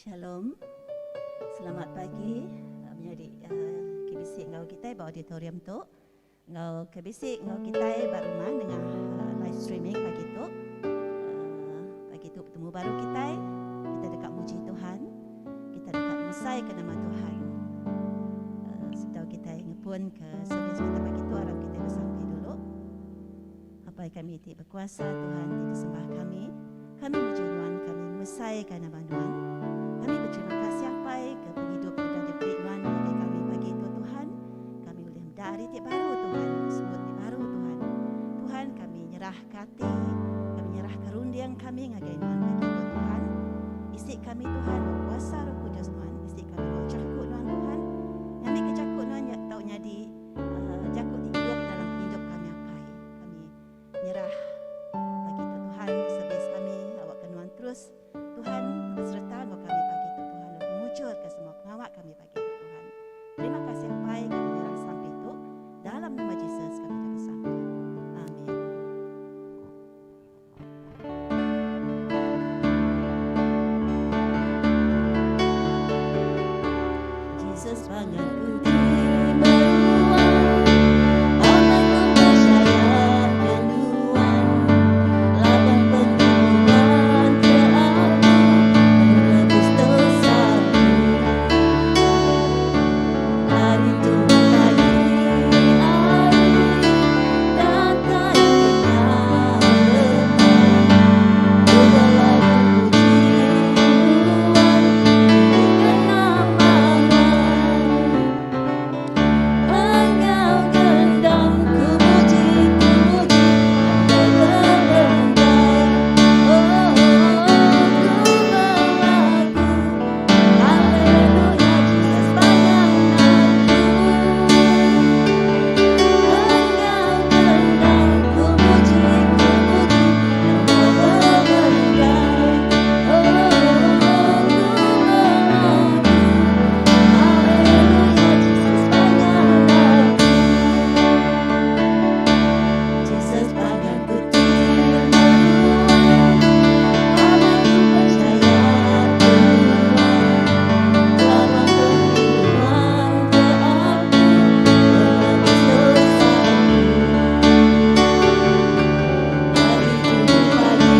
Shalom. Selamat pagi menyadi ke bisi enggau kitai ba auditorium tu enggau ke bisi enggau kitai ba rumah nengah live streaming pagi tu. Pagi tu betemu baru kitai. Kita deka muji Tuhan. Kita deka ngemesaika nama Tuhan. Sebedau kitai ngepun ke servis kita pagi tu arap kitai besampi dulu. Apai kami ti bekuasa, Tuhan ti disembah kami, kami muji Nuan, kami ngemesaika nama Nuan. Kami beterima kasih Apai ke pengidup ke udah diberi Nuan ngagai kami pagi tu Tuhan. Kami ulih meda hari ti baru Tuhan, sebut ti baru Tuhan. Tuhan kami nyerahka ati, kami nyerahka runding kami ngagai Nuan pagi tu Tuhan. Isi kami Tuhan enggau kuasa Roh Kudus Nuan, isi kami enggau jaku Nuan Tuhan. Ngambika jaku Nuan nya tau nyadi Jaku ti idup dalam pengidup kami apai. Kami nyerah pagi tu Tuhan servis kami awakka nuan terus Tuhan besereta enggau kami pagi tu Tuhan lalu mujurka semua pengawa kami pagi tu Tuhan. Terima kasih apai kami nyerah sampi tu dalam nama Jesus kami dah besampi. Amin. Jesus pangan ku ti meruan Amat ku percaya ke nuan Laban penghidupan ke aku Menebus dosaku Hari tu pagi hari Datai kenyang lemai Ku belagu puji Nuan Tinggikan nama Nuan Enggau gendang ku muji ku muji Enggau bebendar Oh ku belagu Haleluya Jesus pangan aku Enggau gendang ku muji ku muji Enggau bebendar Oh ku belagu Haleluya Jesus pangan aku Jesus pangan ku ti meruan Amat ku percaya ke nuan Laban penghidupan ke aku Penebus dosaku Ari tumu pagi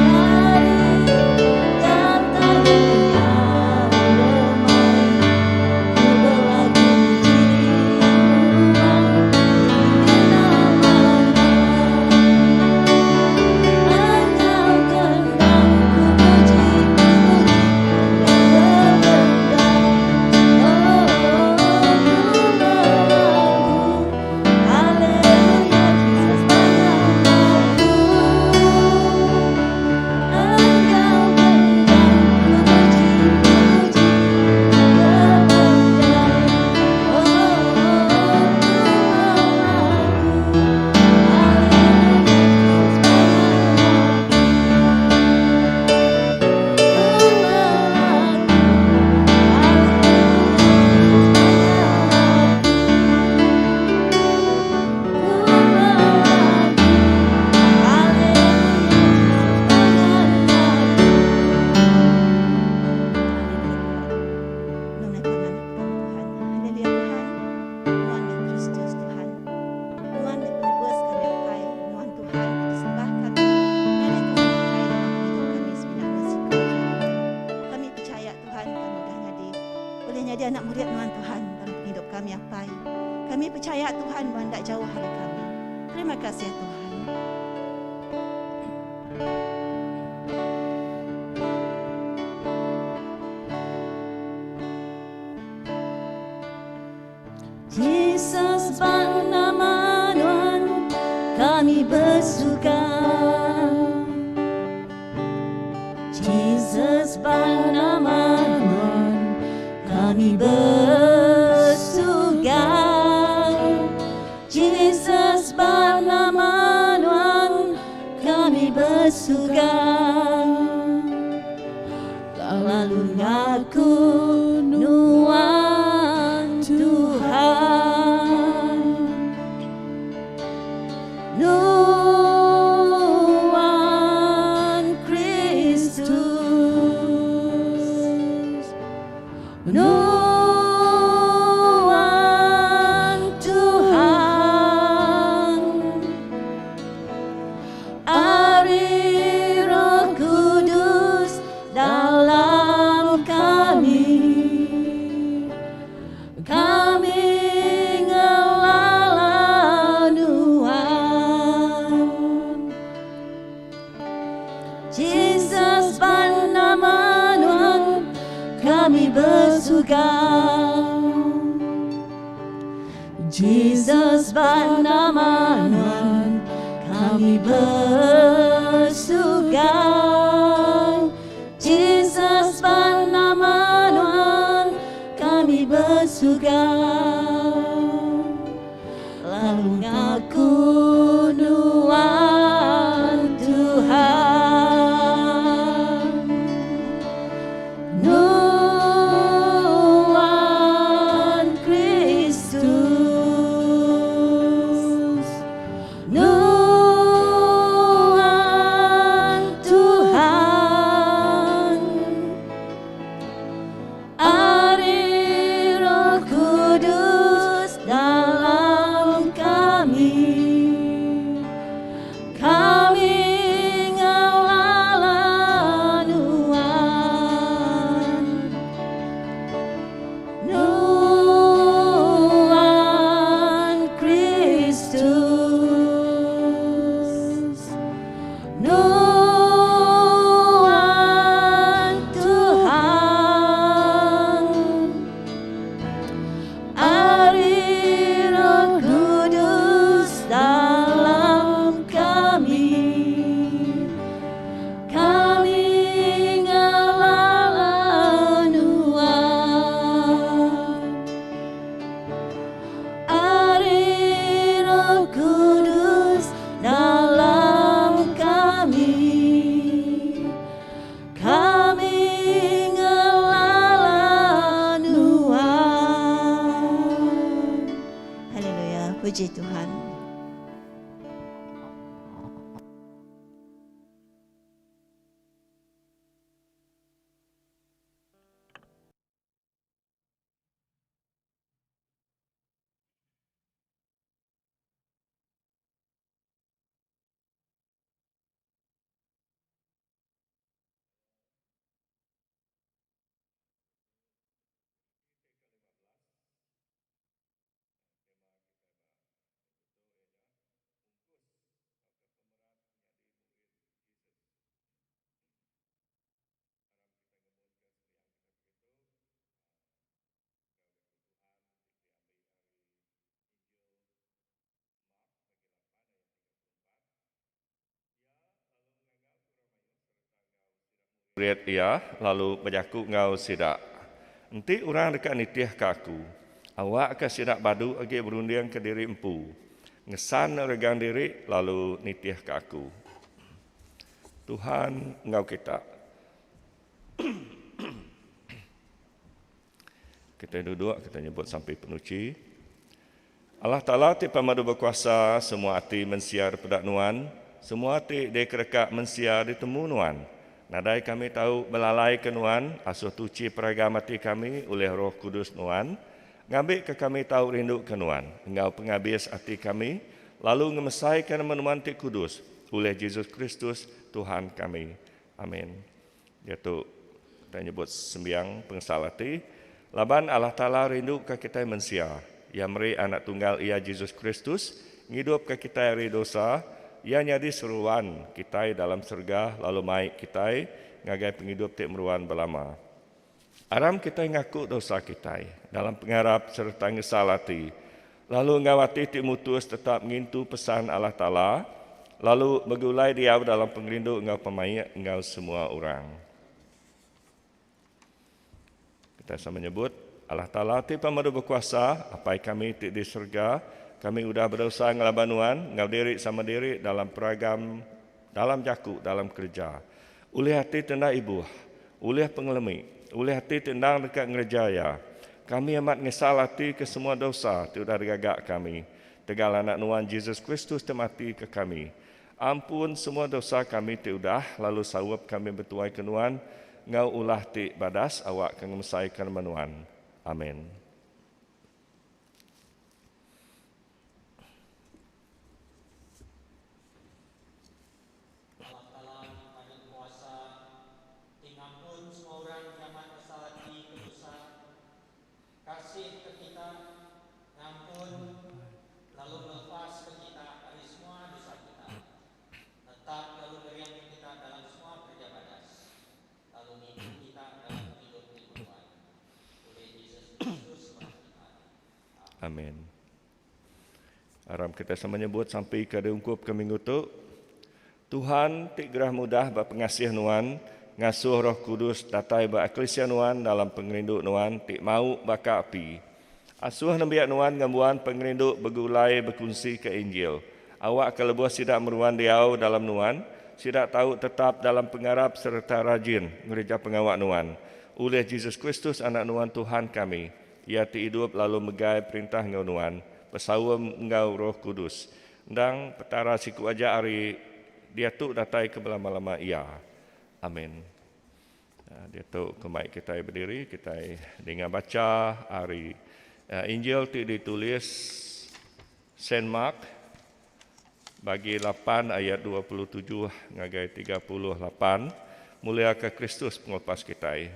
hari Datai kenyau lemai Ku belagu muji nuan Tinggi nama nuan Enggau gendang ku muji ku muji Enggau bebendar Oh ku belagu Haleluya Jesus pangan aku Enggau gendang ku muji ku muji Bebendar Oh ku belagu Haleluya Jesus pangan aku Ku belagu Haleluya Jesus pangan aku Ku belagu Haleluya Jesus pangan aku. Haleluya Tuhan. Nuan meh pangan aku kami Tuhan. Haleluya Tuhan. Nuan meh Kristus Tuhan. Nuan meh penebus kami Apai. Nuan Tuhan ti disembah kami. Nadai Tuhan bukai dalam pengidup kami semina Nuan siku aja Tuhan. Kami pechaya Tuhan kami udah nyadi ulih nyadi anak murid Nuan Tuhan dalam pengidup kami Apai. Kami pechaya Tuhan Nuan enda jauh ari kami. Terima kasih Tuhan. Jesus ba nama nuan kami besuka Jesus ba nama nuan kami besuka Jesus ba nama nuan kami besuka Lalu ngaku nuan Tuhan Nuan Kristus. kami besugang. Jesus ba nama nuan kami besugang. Jesus ba nama nuan kami besugang. Lalu ngaku nuan Tuhan. Nuan Kristus. Nuan Tuhan. Ari Roh Kudus dalam kami. Kami ngelala Nuan. Nuan Kristus. Nuan Tuhan. Ari Roh Kudus dalam kami. Kami ngelala Nuan. Ari Roh Kudus dalam kami. Kami ngelala Nuan. Haleluya, puji Tuhan. Murid iya lalu bejaku enggau sida, Enti orang deka nitihka aku, awakka sida badu agi berundingka diri empu, ngesan regang diri lalu nitihka aku. Tuhan enggau kita. Kita duduk, kita nyebut sampi penuchi. Allah Taala ti pemadu bekuasa, semua ati mensia dipeda Nuan, semua ti dikereka mensia ditemu Nuan. Nadai kami tau belalaika Nuan, asuh tuchi peragam ati kami ulih Roh Kudus Nuan, ngambika kami tau rinduka Nuan enggau pengabis ati kami, lalu ngemesaika nama Nuan ti kudus, ulih Jesus Kristus, Tuhan kami. Amin. Diatu kitai nyebut sembiang pengesal ati, laban Allah Taala rinduka kitai mensia. Iya meri Anak Tunggal Iya Jesus Kristus ngidupka kitai ari dosa, Iya nyadi seruan kitai dalam serega lalu mai kitai ngagai pengidup ti meruan belama. Aram kitai ngaku dosa kitai dalam pengarap sereta ngesal ati, lalu enggau ati ti mutus tetap ngintu pesan Allah Taala, lalu begulai diau dalam pengerindu enggau pemaik enggau semua orang. Kitai sama nyebut, Allah Taala ti Pemadu Bekuasa, Apai kami ti di serega, kami udah bedosa ngelaban Nuan enggau diri sama diri dalam peragam, dalam jaku, dalam kereja. Ulih ati ti enda ibuh, ulih pengelemi, ulih ati ti endang deka ngereja iya. Kami amat ngesal ati ke semua dosa ti udah digaga kami. Tegal Anak Nuan Jesus Kristus ti mati ke kami. Ampun semua dosa kami ti udah lalu saup kami betuai ke Nuan enggau ulah ti badas awakka ngemesaika nama Nuan. Amen. Allah Taala ti mayuh kuasa, ti ngampun semua orang ti amat nesal ati ke dosa, kasih ke kita, ngampun lalu ngelepas ke kita ari semua dosa kita, netap lalu ngering kita dalam semua kereja badas, lalu ngintu kita dalam pengidup ti meruan. Amin. Aram kita sama nyebut sampi ke diungkup ke minggu tu. Tuhan ti gerah mudah ba pengasih Nuan, ngasuh Roh Kudus datai ba eklisia Nuan dalam pengerindu Nuan ti mau baka api. Asuh nembiak Nuan ngembuan pengerindu begulai bekunsika Injil, awakka lebuh sida meruan diau dalam Nuan, sida tau tetap dalam pengarap sereta rajin ngereja pengawa Nuan. Ulih Jesus Kristus Anak Nuan Tuhan kami, Iya ti idup lalu megai perintah enggau Nuan, besaum enggau Roh Kudus, endang Petara siku aja ari diatu datai ke belama-lama iya. Amin. Diatu ke mai kitai bediri, kitai ninga bacha ari Injil ti ditulis Saint Mark bagi lapan ayat 27 ngagai 38, Muliaka Kristus Pengelepas kitai.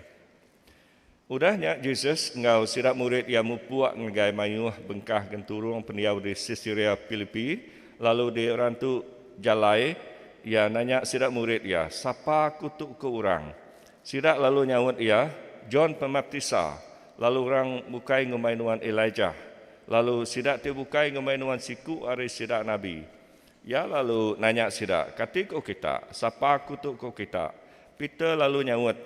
Udah nya, Jesus enggau sida murid iya mupuk ngagai mayuh bengkah genturung pendiau di Siseria Pilipi, lalu di rantu jalai, iya nanya sida murid iya, Sapa ku tu ku orang? Sida lalu nyaut iya, John Pemaptisa, lalu orang bukai ngumbai nuan Elijah, lalu sida ti bukai ngumbai nuan siku ari sida nabi. Iya lalu nanya sida, Kati ku kita? Sapa ku tu ku kita? Peter lalu nyaut,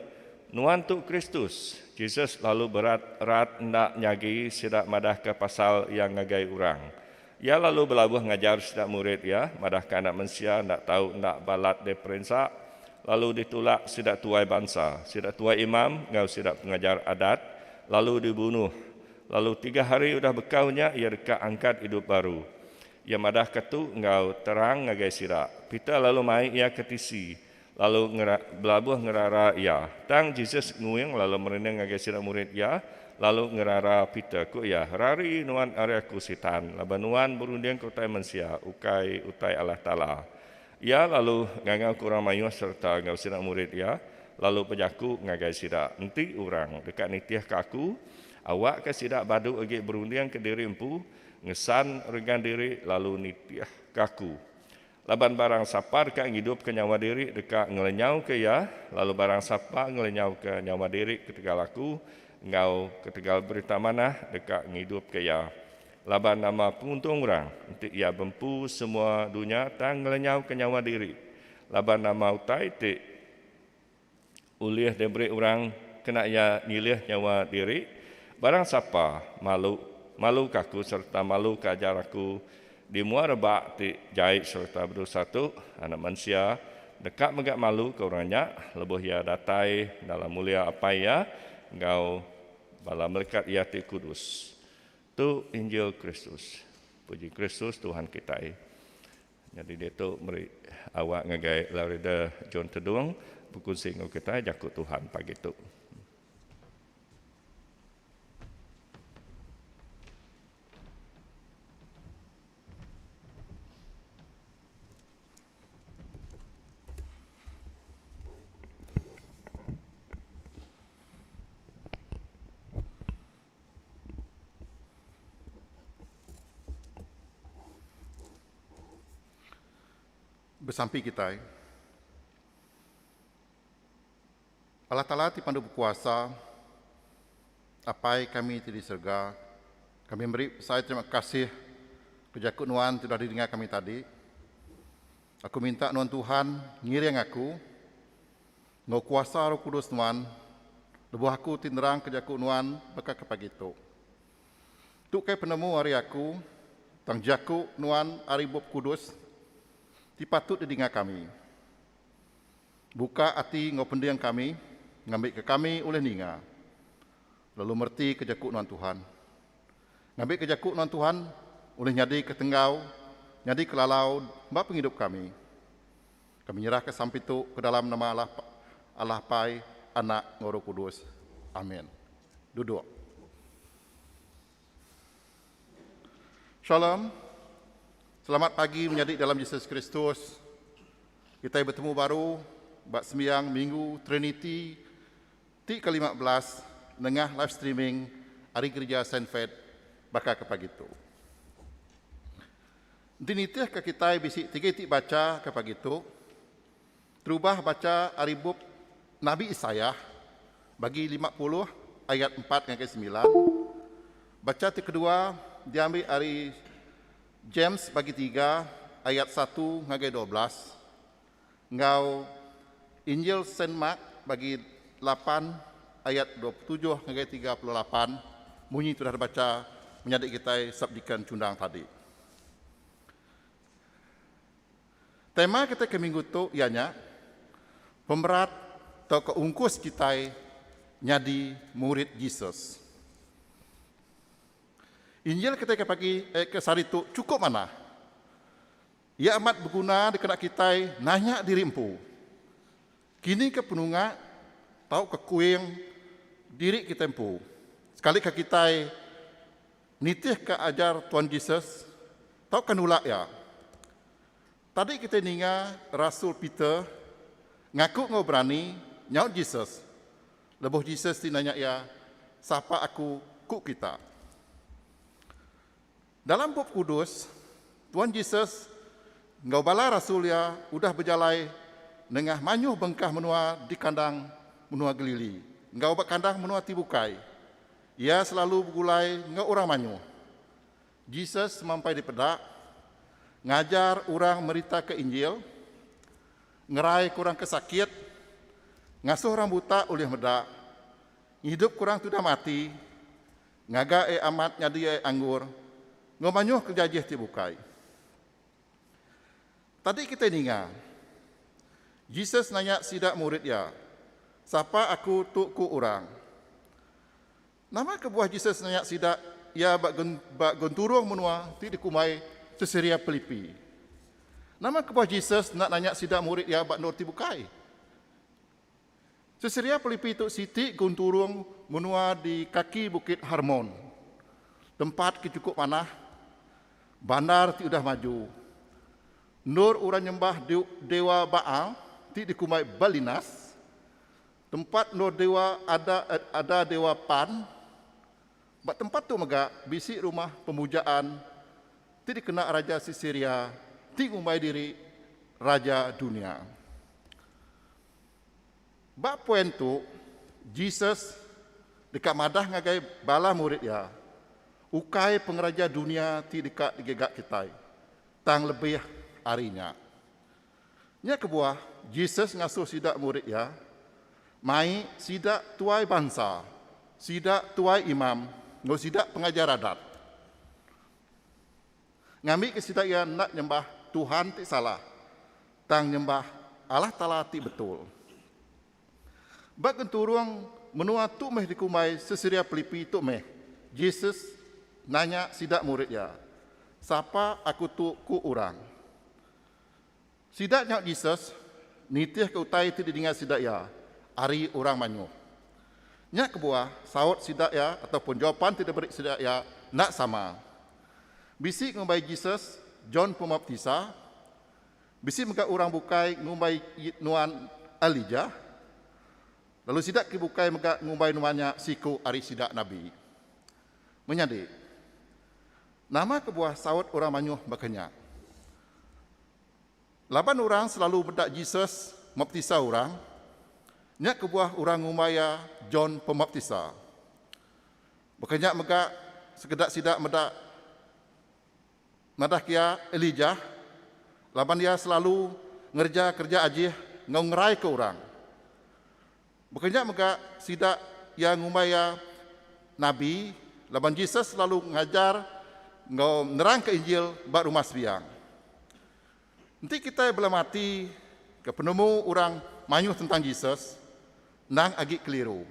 Nuan tu Kristus. Jesus lalu berat-rat enda nyagi sida madahka pasal iya ngagai orang. Iya lalu belabuh ngajar sida murid iya, madahka Anak Mensia enda tau enda balat diperinsa, lalu ditulak sida tuai bansa, sida tuai imam enggau sida pengajar Adat, lalu dibunuh. Lalu tiga hari udah bekau nya iya deka angkat idup baru. Iya madahka tu enggau terang ngagai sida. Peter lalu mai iya ke tisi, lalu belabuh ngerara iya. Tang Jesus nguing lalu merening ngagai sida murid iya, lalu ngerara Peter. Ku iya, Rari nuan ari aku, Sitan, laban nuan berundingka utai mensia, ukai utai Allah Taala. Iya lalu ngangauka orang mayuh sereta enggau sida murid iya, lalu bejaku ngagai sida, Enti orang deka nitihka aku, awakka sida badu agi berundingka diri empu, ngesan regan diri lalu nitihka aku. Laban barang sapa deka ngidupka nyawa diri deka ngelenyauka iya, lalu barang sapa ngelenyauka nyawa diri ketegal aku enggau ketegal Berita Manah deka ngidupka iya. Laban nama penguntung orang enti iya bempu semua dunya tang ngelenyauka nyawa diri? Laban nama utai ti ulih diberi orang kena iya nyilih nyawa diri? Barang sapa malu, maluka aku sereta maluka ajar aku di mua rebak ti jai sereta bedosa tu, Anak Mensia deka mega maluka orang nya lebuh iya datai dalam mulia Apai iya enggau bala melikat iya ti kudus. Tu Injil Kristus. Puji Kristus Tuhan kitai. Nyadi diatu meri awak ngagai Larida John Tedung bekunsi enggau kitai jaku Tuhan pagi tu. Besampi kitai. Allah Taala ti pandu bekuasa, Apai kami ti di serega, kami meri besai terima kasih ke jaku nuan ti udah didinga kami tadi. Aku minta nuan Tuhan ngiring aku enggau kuasa Roh Kudus nuan lebuh aku ti nerangka jaku nuan baka ke pagi tu. Tu kai penemu ari aku tang jaku nuan ari Bup Kudus ti patut didinga kami. Buka ati enggau pending kami ngambika kami ulih ninga lalu meretika jaku nuan Tuhan. Ngambika jaku nuan Tuhan ulih nyadika tenggau, nyadika lalau ba pengidup kami. Kami nyerahka sampi tu ke dalam nama Allah, Allah Apai, Anak enggau Roh Kudus. Amin. Duduk. Shalom. Selamat pagi menyadi dalam Jesus Kristus. Kitai betemu baru ba sembiang Minggu Trinity ti ke-15 nengah live streaming ari Gerija Saint Fed baka ke pagi tu. Enti nitihka kitai bisi tiga iti bacha ke pagi tu. Terubah bacha ari bup Nabi Isaiah bagi 50 ayat 4 ngagai 9. Bacha ti kedua diambi ari James bagi tiga ayat satu ngagai 12 enggau Injil Saint Mark bagi lapan ayat 27 ngagai 38 munyi ti udah dibacha menyadi kitai Subdeacon Chundang tadi. Tema kitai ke minggu tu iya nya pemerat tauka ungkus kitai nyadi murid Jesus. Injil kitai ke pagi eh, ke sehari tu chukup manah. Iya amat beguna dikena kitai nanya diri empu. Kini ke penunga tauka kuing diri kitai empu. Sekalika kitai nitihka ajar Tuan Jesus tauka nulak iya. Tadi kitai ninga Rasul Peter ngaku enggau berani nyaut Jesus lebuh Jesus ti nanya iya, Sapa aku ku kita? Dalam Bup Kudus, Tuan Jesus enggau bala rasul iya udah bejalai nengah mayuh bengkah menua di kandang menua Galili enggau ba kandang menua ti bukai. Iya selalu begulai enggau orang mayuh. Jesus semampai dipeda ngajar orang meritaka Injil, ngeraika orang ke sakit, ngasuh orang buta ulih meda, ngidupka orang ti udah mati, ngaga ai amat nyadi ai anggur, enggau mayuh kereja ajih ti bukai. Tadi kitai ninga, Jesus nanya sida murid iya, Sapa aku tu ku orang? Nama kebuah Jesus nanya sida iya ba ba genturung menua ti dikumbai Caesarea Philippi? Nama kebuah Jesus enda nanya sida murid iya ba endur ti bukai? Caesarea Philippi tu siti genturung menua di kaki Bukit Hermon. Tempat ke chukup manah, bandar ti udah maju. Endur orang nyembah dewa Baal ti dikumbai Balinas. Tempat endur dewa ada ada dewa Pan. Ba tempat tu mega bisi rumah pemujaan ti dikena raja Siseria ti ngumbai diri raja dunia. Ba poin tu, Jesus deka madah ngagai bala murid iya, ukai pengeraja dunia ti deka digiga kitai, tang lebih ari nya. Nya kebuah Jesus ngasuh sida murid iya mai sida tuai bansa, sida tuai imam enggau sida pengajar adat ngambika sida iya enda nyembah Tuhan ti salah tang nyembah Allah Taala ti betul. Ba genturung menua tu meh dikumbai Caesarea Philippi tu meh Jesus nanya sida murid iya, Sapa aku tu ku orang? Sida nyaut Jesus nitihka utai ti didinga sida iya ari orang mayuh. Nya kebuah saut sida iya ataupun jawapan ti diberi sida iya enda sama. Bisi ngumbai Jesus John Pemaptisa, bisi mega orang bukai ngumbai nuan Elijah, lalu sida ke bukai mega ngumbai nuan nya siku ari sida nabi. Menyadi, nama kebuah saut orang mayuh baka nya? Laban orang selalu meda Jesus maptisa orang, nya kebuah orang ngumbai iya John Pemaptisa. Baka nya mega sekeda sida meda madah ke iya Elijah laban iya selalu ngereja kereja ajih enggau ngeraika orang. Baka nya mega sida iya ngumbai iya nabi laban Jesus selalu ngajar enggau nerangka Injil ba rumah sembiang. Enti kitai bela mati ke penemu orang mayuh tentang Jesus, endang agi keliru.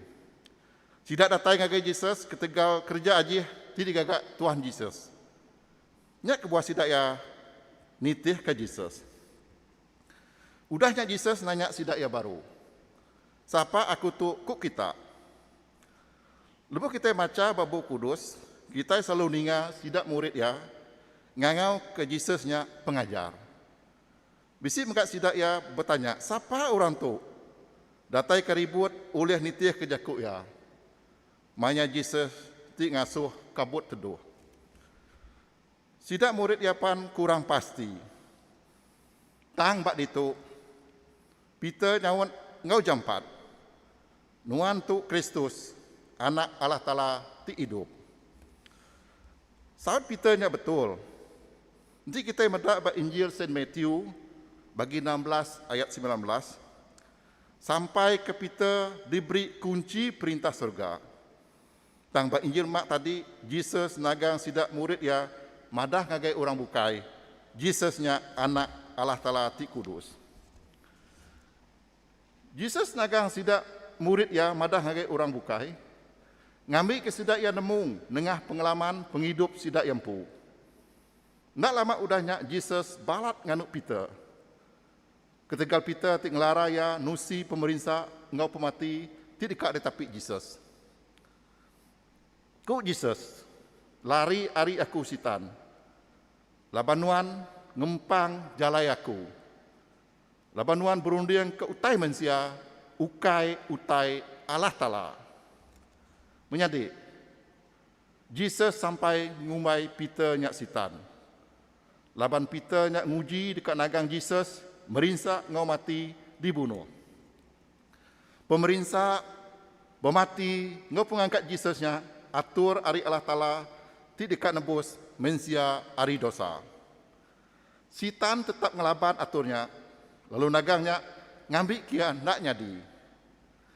Sida datai ngagai Jesus ketegal kereja ajih ti digaga Tuhan Jesus. Nya kebuah sida iya nitihka Jesus. Udah nya Jesus nanya sida iya baru, Sapa aku tu ku kita? Lebuh kitai macha ba Bup Kudus, kitai selalu ninga sida murid iya ngangauka Jesus nya Pengajar. Bisi mega sida iya betanya, Sapa orang tu? Datai ke ribut ulih nitihka jaku iya. Maya Jesus ti ngasuh kabut teduh. Sida murid iya pan kurang pasti. Tang ba ditu, Peter nyaut enggau jampat, Nuan tu Kristus, Anak Allah Taala ti idup. Saut Peter nya betul. Enti kitai meda ba Injil Saint Matthew bagi 16 ayat 19, sampai ke Peter diberi kunchi perintah surga. Tang ba Injil Mark tadi, Jesus nagang sida murid iya madah ngagai orang bukai, Jesus nya Anak Allah Taala ti kudus. Jesus nagang sida murid iya madah ngagai orang bukai, ngambika sida iya nemu nengah pengalaman pengidup sida iya empu. Enda lama udah nya Jesus balat nganu Peter. Ketegal Peter ti ngelara iya nusi pemerinsa enggau pemati ti deka ditapi Jesus. Ku Jesus, Lari ari aku, Sitan! Laban nuan ngempang jalai aku. Laban nuan berundingka utai mensia, ukai utai Allah Taala. Menyadi, Jesus sampai ngumbai Peter nya Sitan. Laban Peter nya nguji deka nagang Jesus merinsa enggau mati dibunuh. Pemerinsa, pemati enggau pengangkat Jesus nya atur ari Allah Taala ti deka nebus mensia ari dosa. Sitan tetap ngelaban atur nya lalu nagang nya ngambi kia enda nyadi.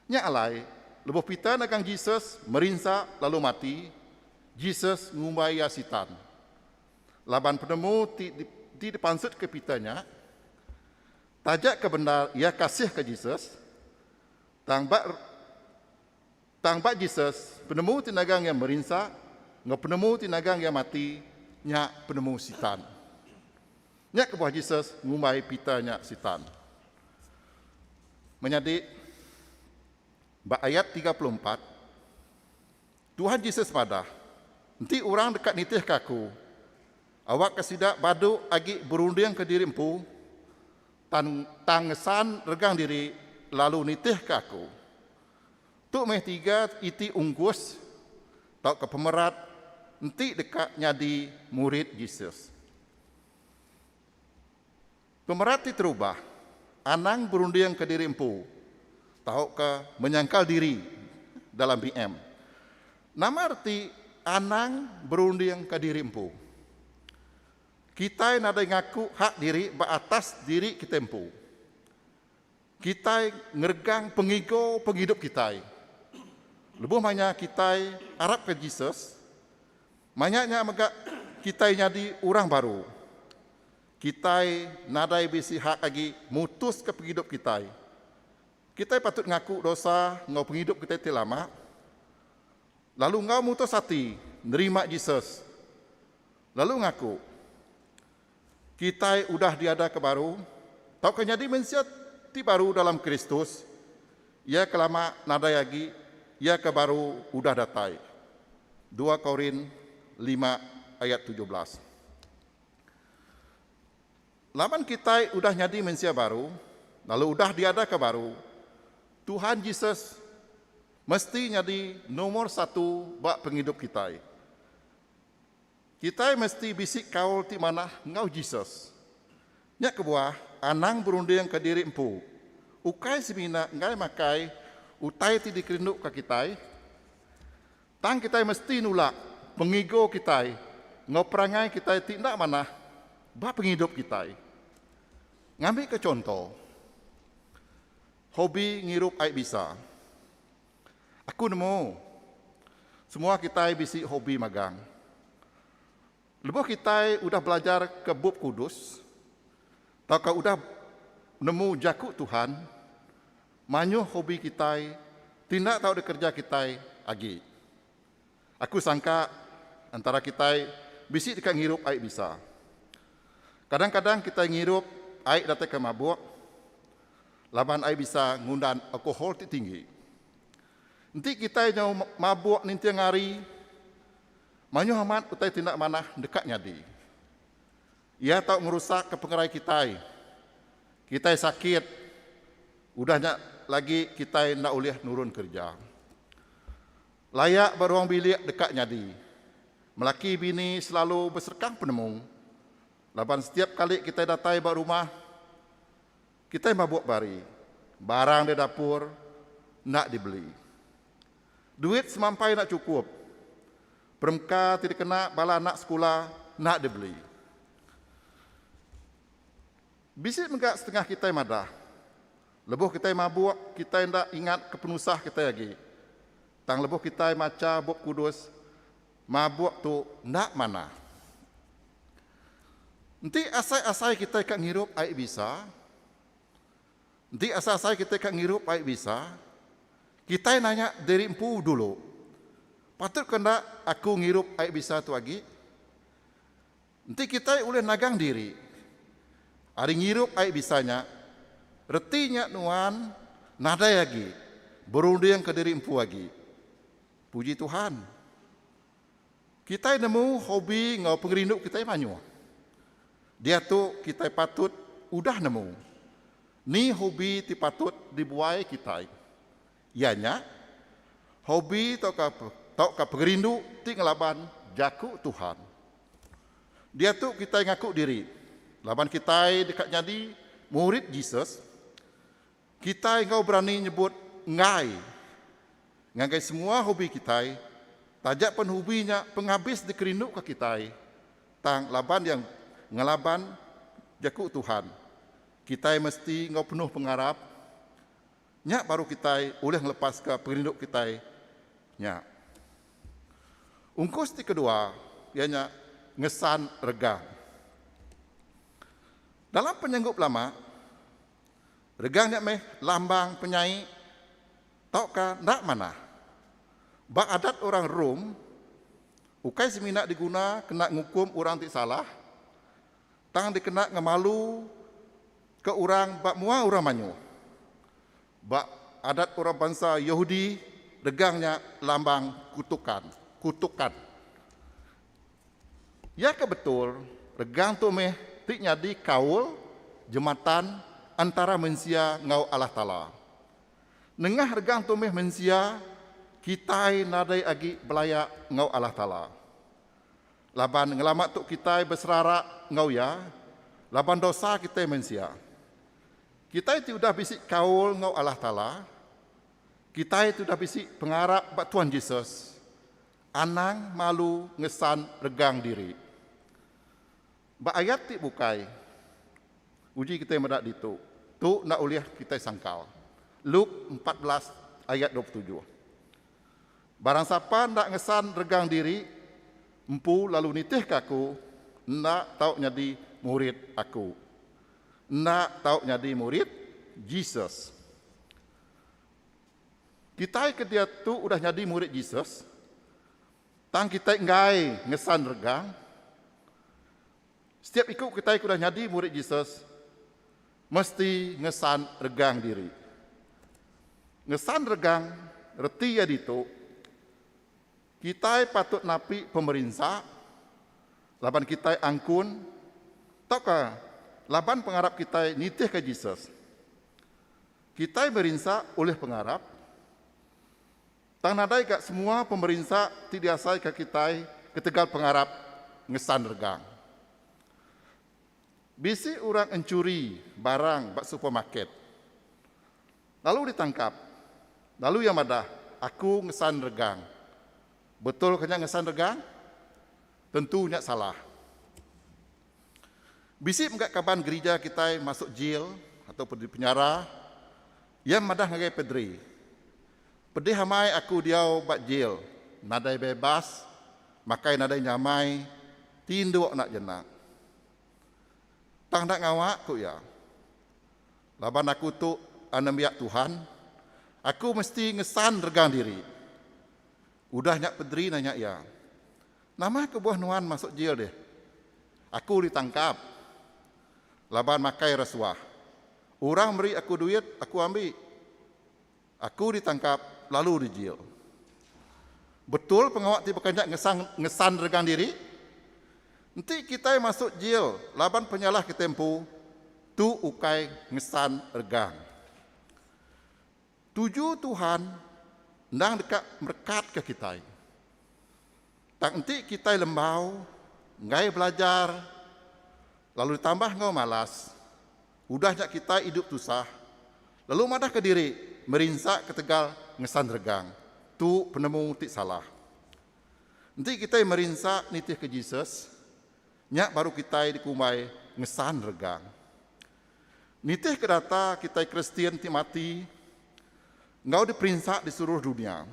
Nya alai, lebuh Peter nagang Jesus merinsa lalu mati, Jesus ngumbai iya Sitan. Laban penemu ti ti dipansutka Peter nya, taja ke bendar iya kasihka Jesus, tang ba tang ba Jesus, penemu ti nagang iya merinsa enggau penemu ti nagang iya mati nya penemu Sitan. Nya kebuah Jesus ngumbai Peter nya Sitan. Menyadi, ba ayat 34, Tuhan Jesus madah, Enti orang deka nitihka aku, awakka sida badu agi berundingka diri empu, tang tang ngesan regang diri lalu nitihka aku. Tu meh tiga iti ungkus tauka pemerat enti deka nyadi murid Jesus. Pemerat ti terubah, anang berundingka diri empu tauka menyangkal diri dalam BM. Nama reti anang berundingka diri empu? Kitai nadai ngaku hak diri ba atas diri kitai empu. Kitai ngeregang pengigo pengidup kitai. Lebuh maya kitai arapka Jesus, maya nya mega kitai nyadi orang baru. Kitai nadai bisi hak agi mutuska pengidup kitai. Kitai patut ngaku dosa enggau pengidup kitai ti lama, lalu enggau mutus ati nerima Jesus, lalu ngaku kitai udah diadaka baru tauka nyadi mensia ti baru dalam Kristus, iya ke lama nadai agi, iya ke baru udah datai. 2 Korin 5 ayat 17. Laban kitai udah nyadi mensia baru, lalu udah diadaka baru, Tuhan Jesus mesti nyadi nomor satu ba pengidup kitai. Kitai mesti bisi kaul ti manah enggau Jesus. Nya kebuah, anang berundingka diri empu, ukai semina enggai makai utai ti dikerinduka kitai, Tang kitai mesti nulak pengigo kitai enggau perangai kitai ti enda manah ba pengidup kitai. Ngambika chunto, hobi ngirup ai bisa. Aku nemu, semua kitai bisi hobi magang. Lebuh kitai udah belajarka Bup Kudus tauka udah nemu Jaku Tuhan, mayuh hobi kitai ti enda tau dikereja kitai agi. Aku sangka entara kitai bisi deka ngirup ai bisa. Kadang-kadang kitai ngirup ai datai ke mabuk laban ai bisa ngundan alkohol ti tinggi. Enti kitai nyau mabuk ninting hari, mayuh amat utai ti enda manah deka nyadi. Iya tau ngerusakka pengerai kitai. Kitai sakit, udah nya lagi kitai enda ulih nurun kereja. Layak ba ruang bilik deka nyadi. Melaki bini selalu beserekang penemu laban setiap kali kitai datai ba rumah, kitai mabuk bari, barang di dapur enda dibeli. Duit semampai enda chukup. Perengka ti dikena bala anak sekula enda dibeli. Bisi mega setengah kitai madah, lebuh kitai mabuk kitai enda ingat ke penusah kitai agi. Tang lebuh kitai macha Bup Kudus, mabuk tu enda manah. Enti asai-asai kitai ka ngirup ai bisa, Enti asai-asai kitai ka ngirup ai bisa, kitai nanya diri empu dulu, Patut ke enda aku ngirup ai bisa tu agi? Enti kitai ulih nagang diri ari ngirup ai bisa nya, reti nya nuan nadai agi berundingka diri empu agi. Puji Tuhan! Kitai nemu hobi enggau pengerindu kitai mayuh. Diatu kitai patut udah nemu ni hobi ti patut dibuai kitai. Iya nya, hobi tauka tauka pengerindu ti ngelaban Jaku Tuhan. Diatu kitai ngaku diri laban kitai deka nyadi murid Jesus, Kitai enggau berani nyebut enggai ngagai semua hobi kitai, taja pen hobi nya pengabis dikerinduka kitai, tang laban iya ngelaban Jaku Tuhan, kitai mesti enggau penuh pengarap, nya baru kitai ulih ngelepaska pengerindu kitai nya. Ungkus ti kedua iya nya ngesan regang. Dalam penyanggup lama, Regang nya meh lambang penyai tauka enda manah. Ba adat orang Rome, ukai semina diguna kena ngukum orang ti salah, tang dikena ngemalu ke orang ba mua orang mayuh. Ba adat orang bansa Yahudi, regang nya lambang kutukan, kutukan. Iya ke betul, regang tu meh ti nyadi kaul jematan entara mensia enggau Allah Taala. Nengah regang tu meh mensia kitai nadai agi belaya enggau Allah Taala. Laban ngelama tu kitai beserara enggau Iya laban dosa kitai mensia. Kitai ti udah bisi kaul enggau Allah Taala, kitai ti udah bisi pengarap ba Tuhan Jesus, Anang malu ngesan regang diri. Ba ayat ti bukai, uji kitai meda ditu, tu enda ulih kitai sangkal. Luke 14 ayat 27. Barang sapa enda ngesan regang diri empu lalu nitihka aku, enda tau nyadi murid aku. Enda tau nyadi murid Jesus. Kitai ke diatu udah nyadi murid Jesus, tang kitai enggai ngesan regang. Setiap iku kitai ke udah nyadi murid Jesus mesti ngesan regang diri. Ngesan regang reti iya ditu, kitai patut napi pemerinsa laban kitai angkun tauka laban pengarap kitai nitihka Jesus. Kitai merinsa ulih pengarap, tang nadai ga semua pemerinsa ti diasaika kitai ketegal pengarap ngesan regang. Bisi orang enchuri barang ba supermarket, lalu ditangkap, lalu iya madah, Aku ngesan regang. Betul ka nya ngesan regang? Tentu nya salah. Bisi mega kaban gerija kitai masuk jil atau dipenjara, iya madah ngagai Pedri, Pedih amai aku diau ba jil, nadai bebas, makai nadai nyamai, tinduk enda jenak. Tang enda ngawa, ku iya. Laban aku tu anembiak Tuhan, aku mesti ngesan regang diri. Udah nya Pedri nanya iya, Nama kebuah nuan masuk jil deh? Aku ditangkap laban makai rasuah. Orang meri aku duit, aku ambi. Aku ditangkap lalu dijil. Betul pengawa ti baka nya ngesan ngesan regang diri? Enti kitai masuk jil laban penyalah kitai empu, tu ukai ngesan regang. Tuju Tuhan endang deka merekatka kitai. Tang enti kitai lembau, enggai belajar, lalu ditambah enggau malas, udah nya kitai idup tusah, lalu madahka diri merinsa ketegal ngesan regang. Tu penemu ti salah. Enti kitai merinsa nitihka Jesus, nya baru kitai dikumbai ngesan regang. Nitihka data kitai Kristian ti mati enggau diperinsa di seluruh dunya.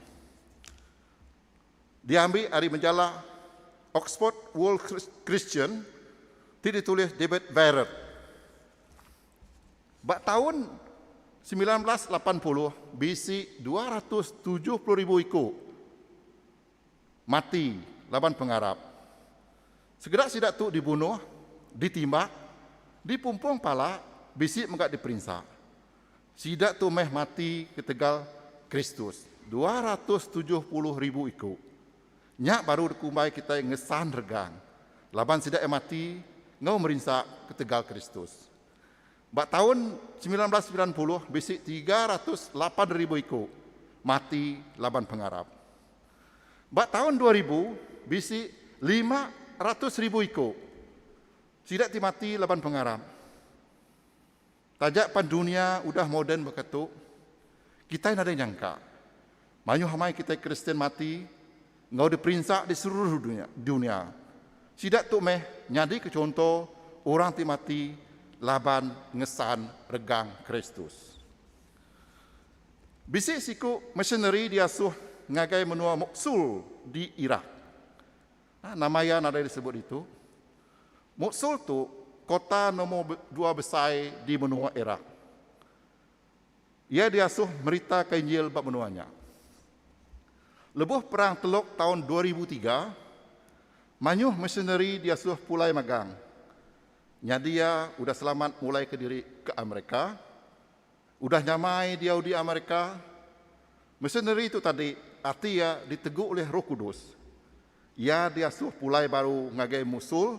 Diambi ari majalah Oxford World Christian ti ditulis David Barrett. Ba taun 1980 bisi 270,000 iku mati laban pengarap. Sekeda sida tu dibunuh, ditimbak, dipumpung pala, bisi mega diperinsa. Sida tu meh mati ketegal Kristus, 270,000 iku. Nya baru dikumbai kitai ngesan regang, laban sida iya mati enggau merinsa ketegal Kristus. Ba taun 1990 bisi 308,000 iku mati laban pengarap. Ba taun 2000 bisi 500,000 iku sida ti mati laban pengarap. Taja pan dunya udah moden baka tu, kitai nadai nyangka mayuh amai kitai Kristian mati enggau diperinsa di seluruh dunya. Sida tu meh nyadika chunto orang ti mati laban ngesan regang Kristus. Bisi siku missionary diasuh ngagai menua Mosul di Iraq. Nama iya nadai disebut ditu. Mosul tu kota nombor dua besai di menua Iraq. Iya diasuh meritaka Injil ba menua nya. Lebuh Perang Teluk taun 2003, mayuh missionary diasuh pulai magang. Nyadi iya udah selamat mulaika diri ke Amerika. Udah nyamai diau di Amerika, missionary tu tadi ati iya ditegu ulih Roh Kudus. Iya diasuh pulai baru ngagai Mosul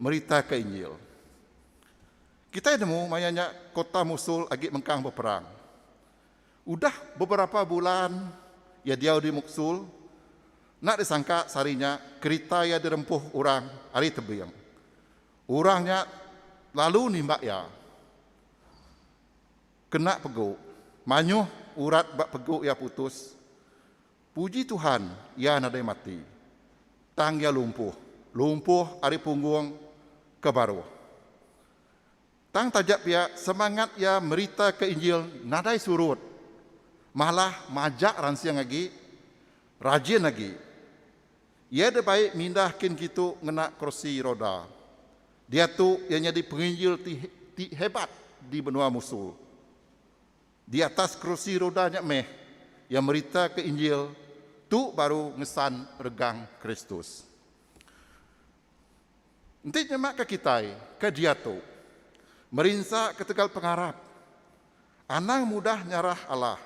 meritaka Injil. Kitai nemu maya nya kota Mosul agi mengkang beperang. Udah beberapa bulan iya diau di Mosul, enda disangka sehari nya kerita iya dirempuh orang ari tebing. Orang nya lalu nimbak iya. Kena pegu. Mayuh urat ba pegu iya putus. Puji Tuhan, iya nadai mati. Tang iya lumpuh. Lumpuh ari punggung ke baruh. Tang taja pia, semangat iya meritaka Injil nadai surut. Malah majak ransing agi, rajin agi. Iya dibai mindah kin kitu ngena kerusi roda. Diatu iya nyadi penginjil ti ti hebat di menua Mosul. Di atas kerusi roda nya meh iya meritaka Injil tu baru ngesan regang Kristus. Enti nyemaka kitai ke diatu merinsa ketegal pengarap, anang mudah nyarah alah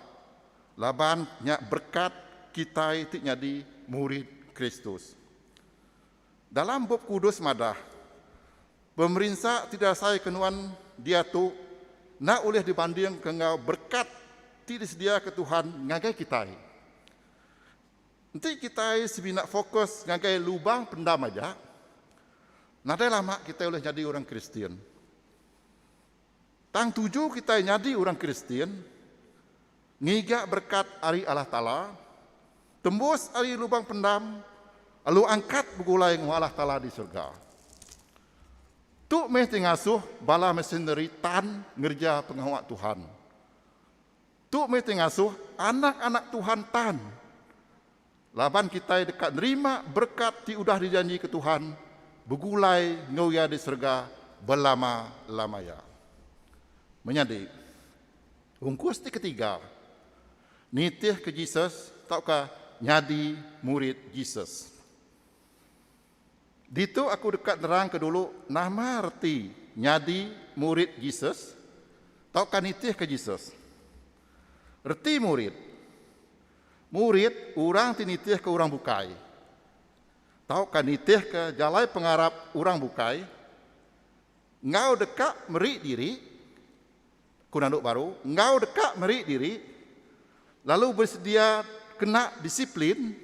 laban nya berekat kitai ti nyadi murid Kristus. Dalam Bup Kudus madah, Pemerinsa ti diasaika nuan diatu enda ulih dibandingka enggau berekat ti disediaka Tuhan ngagai kitai. Enti kitai semina fokus ngagai lubang pendam aja, nadai lama kitai ulih nyadi orang Kristian. Tang tuju kitai nyadi orang Kristian, ngiga berekat ari Allah Taala, tembus ari lubang pendam, lalu angkat begulai enggau Allah Taala di serega. Tu meh ti ngasuh bala missionary tan ngereja pengawa Tuhan. Tu meh ti ngasuh anak-anak Tuhan tan laban kitai deka nerima berekat ti udah dijanjika Tuhan begulai enggau Iya di serega belama-lama iya. Menyadi, ungkus ti ketiga, nitihka Jesus tauka nyadi murid Jesus. Ditu aku deka nerangka dulu nama reti nyadi murid Jesus tauka nitihka Jesus. Reti murid. Murid orang ti nitihka orang bukai tauka nitihka jalai pengarap orang bukai enggau deka meri diri, ku nandu baru, enggau deka meri diri lalu besedia kena disiplin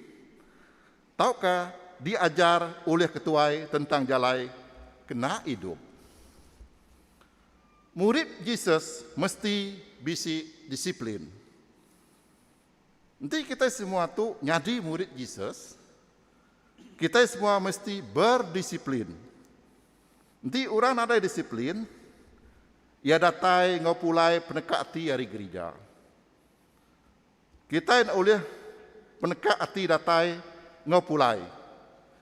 tauka diajar ulih ketuai tentang jalai kena idup. Murid Jesus mesti bisi disiplin. Enti kitai semua tu nyadi murid Jesus, Kitai semua mesti berdisiplin. Enti orang nadai disiplin, iya datai enggau pulai peneka ati ari gerija. Kitai enda ulih peneka ati datai enggau pulai.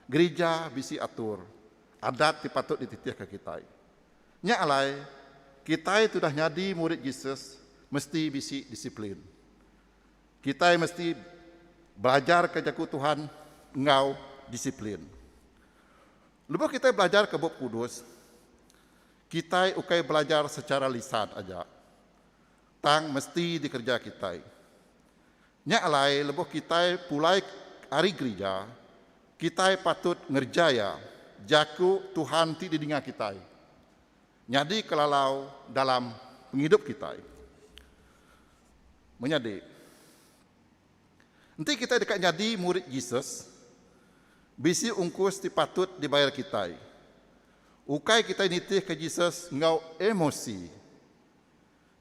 Gerija bisi atur, adat ti patut dititihka kitai. Nya alai, kitai ti udah nyadi murid Jesus mesti bisi disiplin. Kitai mesti belajarka Jaku Tuhan enggau disiplin. Lebuh kitai belajarka Bup Kudus, kitai ukai belajar secara lisan aja, tang mesti dikereja kitai. Nya alai lebuh kitai pulai ari gerija, kitai patut ngereja iya, Jaku Tuhan ti didinga kitai. Nyadi kelalau dalam pengidup kitai. Menyadi, enti kitai deka nyadi murid Jesus, bisi ungkus ti patut dibayar kitai. Ukai kitai nitihka Jesus enggau emosi.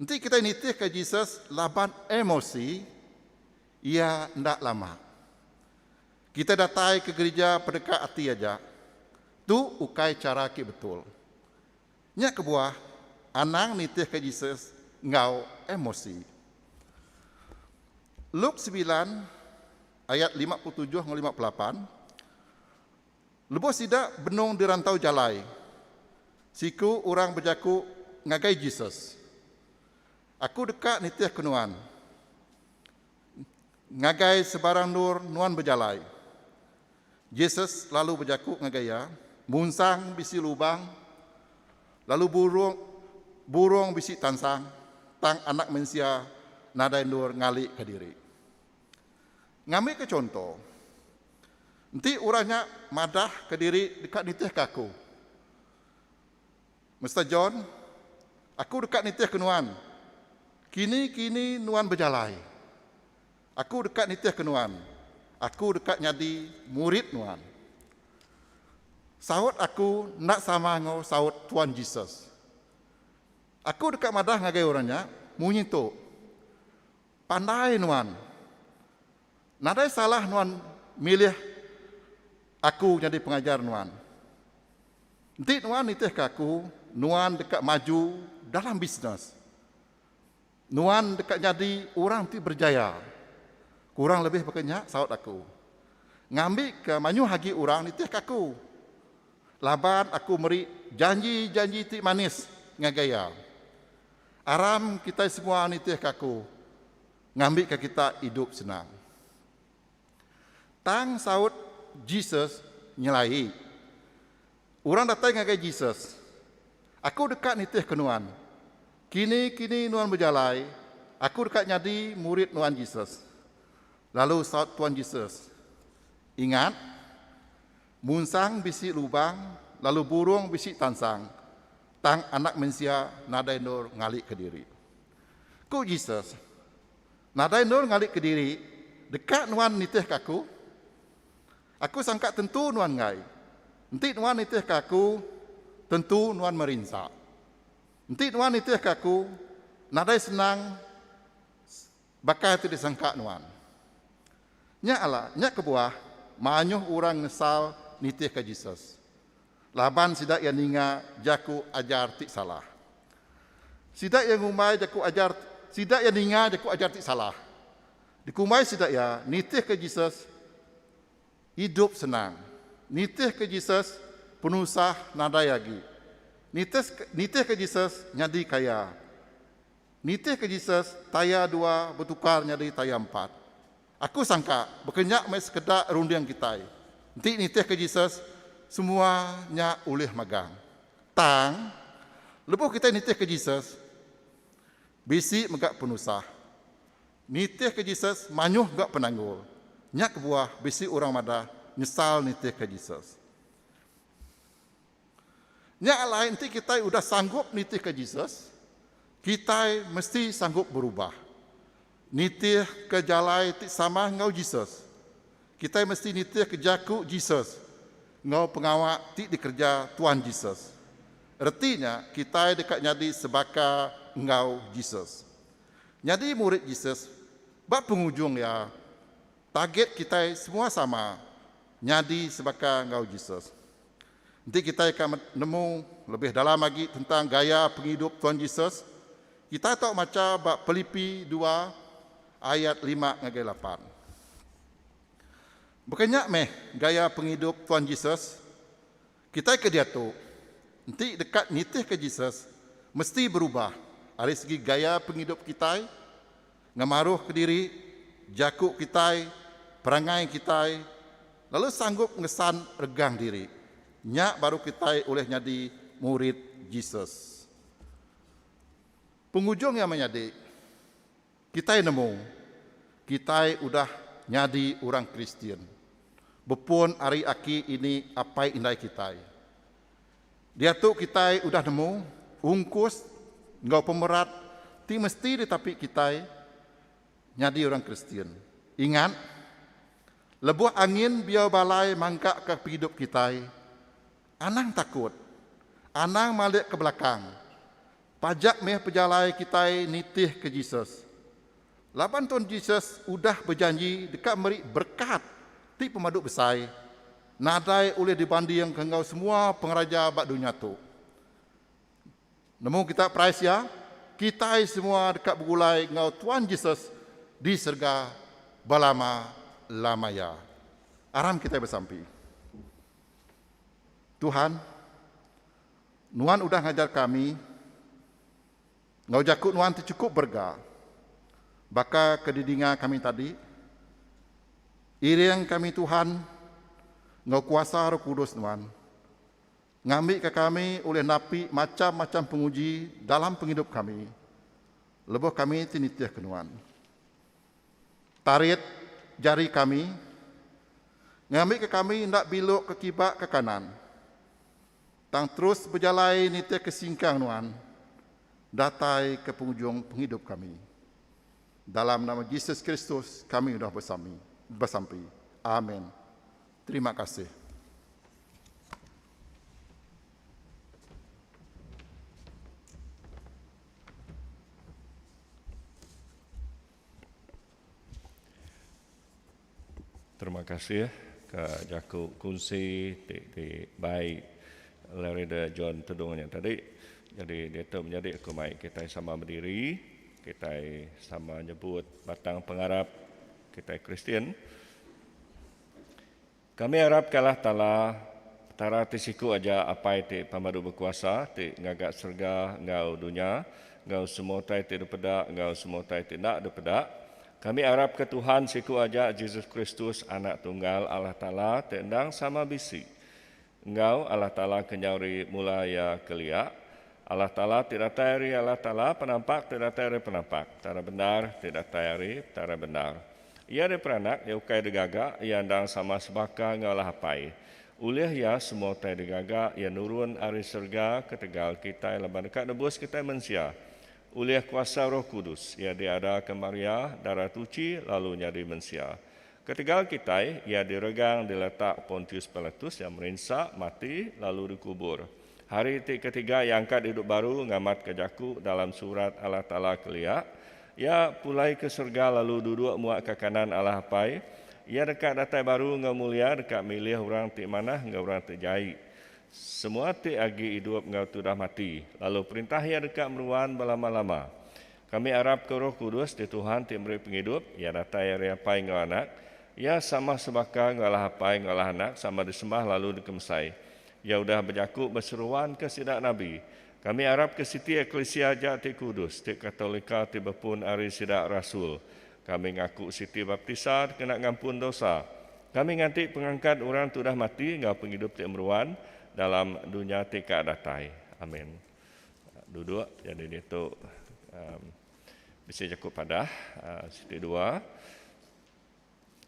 Enti kitai nitihka Jesus laban emosi, iya enda lama. Kitai datai ke gerija peneka ati aja. Tu ukai chara ke betul. Nya kebuah, anang nitihka Jesus enggau emosi. Luke semilan ayat 57 enggau 58, Lebuh sida benung di rantau jalai, siku orang bejaku ngagai Jesus, Aku deka nitihka nuan ngagai sebarang endur nuan bejalai. Jesus lalu bejaku ngagai iya, Munsang bisi lubang, lalu burung burung bisi tansang, tang Anak Mensia nadai endur ngalika diri. Ngambika chunto, enti orang nya madahka diri deka nitihka aku, Mister John, aku deka nitihka nuan. Kini-kini nuan bejalai. Aku deka nitihka nuan. Aku deka nyadi murid nuan. Saut aku enda sama enggau saut Tuan Jesus. Aku deka madah ngagai orang nya munyi tu, Pandai nuan. Nadai salah nuan milih aku nyadi pengajar nuan. Enti nuan nitihka aku, nuan deka maju dalam bisnes. Nuan deka nyadi orang ti berjaya. Kurang lebih baka nya saut aku. Ngambika mayuh agi orang nitihka aku. Laban aku meri janji-janji ti manis ngagai iya. Aram kitai semua nitihka aku ngambika kita idup senang. Tang saut Jesus nyelai. Orang datai ngagai Jesus, Aku deka nitihka nuan. Kini-kini nuan bejalai, aku deka nyadi murid nuan Jesus. Lalu saut Tuan Jesus, Ingat, munsang bisi lubang lalu burung bisi tansang, tang Anak Mensia nadai endur ngalika diri. Ku Jesus, Nadai endur ngalika diri, deka nuan nitihka aku? Aku sangka tentu nuan enggai. Enti nuan nitihka aku, tentu nuan merinsa. Enti nuan nitihka aku, nadai senang baka ti disangka nuan. Nya ala, nya kebuah mayuh orang ngesal nitihka Jesus. Laban sida iya ninga jaku ajar ti salah. Sida iya ngumbai jaku ajar sida iya ninga jaku ajar ti salah. Dikumbai sida iya nitihka Jesus idup senang. Nitihka Jesus penusah nadai agi. Nitihka Jesus nyadi kaya. Nitihka Jesus taya dua betukar nyadi taya empat. Aku sangka baka nya meh sekeda runding kitai. Enti nitihka Jesus, semua nya ulih magang. Tang, lebuh kitai nitihka Jesus, bisi mega penusah. Nitihka Jesus mayuh ga penanggul. Nya kebuah bisi orang madah nyesal nitihka Jesus. Nya alai enti kitai udah sanggup nitihka Jesus, kitai mesti sanggup berubah. Nitihka jalai ti sama enggau Jesus. Kitai mesti nitihka jaku Jesus enggau pengawa ti dikereja Tuan Jesus. Reti nya kitai deka nyadi sebaka enggau Jesus. Nyadi murid Jesus ba pengujung iya, target kitai semua sama. nyadi sebaka enggau Jesus. Enti kitai ka nemu lebih dalam agi tentang gaya pengidup Tuan Jesus, kitai tau macha ba Pilipi dua ayat lima ngagai lapan. Baka nya meh gaya pengidup Tuan Jesus. Kitai ke diatu, enti deka nitihka Jesus, mesti berubah ari segi gaya pengidup kitai, ngemaruhka diri, jaku kitai, perangai kitai, lalu sanggup ngesan regang diri. Nya baru kitai ulih nyadi murid Jesus. Pengujung iya menyadi, kitai nemu kitai udah nyadi orang Kristian bepun ari aki ini apai indai kitai. Diatu kitai udah nemu ungkus enggau pemerat ti mesti ditapi kitai nyadi orang Kristian. Ingat, lebuh angin biau balai mangkaka pengidup kitai, anang takut, anang malik ke belakang. Pajak meh pejalai kitai nitihka Jesus. Laban Tuan Jesus udah bejanji deka meri berekat ti pemadu besai, nadai ulih dibandingka enggau semua pengeraja ba dunya tu. Nemu kita perais iya? Kitai semua deka begulai enggau Tuan Jesus di serega belama-lama iya. Aram kitai besampi. Tuhan, Nuan udah ngajar kami enggau jaku Nuan ti chukup berega. Baka ke didinga kami tadi, iring kami Tuhan enggau kuasa Roh Kudus Nuan, ngambika kami ulih napi macham-macham penguji dalam pengidup kami lebuh kami ti nitihka Nuan. Tarit jari kami ngambika kami enda biluk ke kiba ke kanan, tang terus bejalai nitihka singkang Nuan datai ke pengujung pengidup kami. Dalam nama Jesus Kristus kami udah besami, besampi. Amin. Terima kasih. Terima kasih ke jaku kunsi ti ti bai Larry de John Tedung nya tadi. Jadi diatu menyadi aku mai kitai sama bediri, kitai sama nyebut batang pengarap kitai Kristian. Kami arap ke Allah Taala, Petara ti siku aja Apai ti Pemadu Bekuasa ti ngaga serega enggau dunya, enggau semua utai ti dipeda enggau semua utai ti enda dipeda. Kami arap ke Tuhan siku aja Jesus Kristus Anak Tunggal Allah Taala ti endang sama bisi enggau Allah Taala kenyau ari mula iya kelia, Allah Taala ti datai ari Allah Taala, penampak ti datai ari penampak, Petara bendar ti datai ari Petara bendar. Iya deh peranak, iya ukai digaga, iya endang sama sebaka enggau Allah Apai. Ulih iya semua utai digaga, iya nurun ari serega ketegal kitai laban deka nebus kitai mensia. Ulih kuasa Roh Kudus, iya diadaka Maria, Dara Tuchi, lalu nyadi mensia. Ketegal kitai, iya diregang diletak Pontius Pilatus, iya merinsa, mati, lalu dikubur. Hari ti ketiga iya angkat idup baru ngamatka jaku dalam surat Allah Taala kelia. Iya pulai ke serega lalu duduk muak ke kanan Allah Apai. Iya deka datai baru enggau mulia deka milih orang ti manah enggau orang ti jai. Semua ti agi idup enggau ti udah mati, lalu perintah iya deka meruan belama-lama. Kami arapka Roh Kudus ti Tuhan ti meri pengidup, Iya datai ari Apai enggau Anak. Iya sama sebaka enggau Allah Apai enggau Allah Anak, sama disembah lalu dikemesai. Iya udah bejaku beseruan ke sida nabi, Kami arap ke siti eklisia aja ti kudus, ti katolika ti bepun ari sida rasul. Kami ngaku siti baptisa dikena ngampun dosa. Kami nganti pengangkat orang ti udah mati enggau pengidup ti meruan dalam dunya ti ka datai. Amin. Duduk jadi ditu bisi jaku padah siti dua.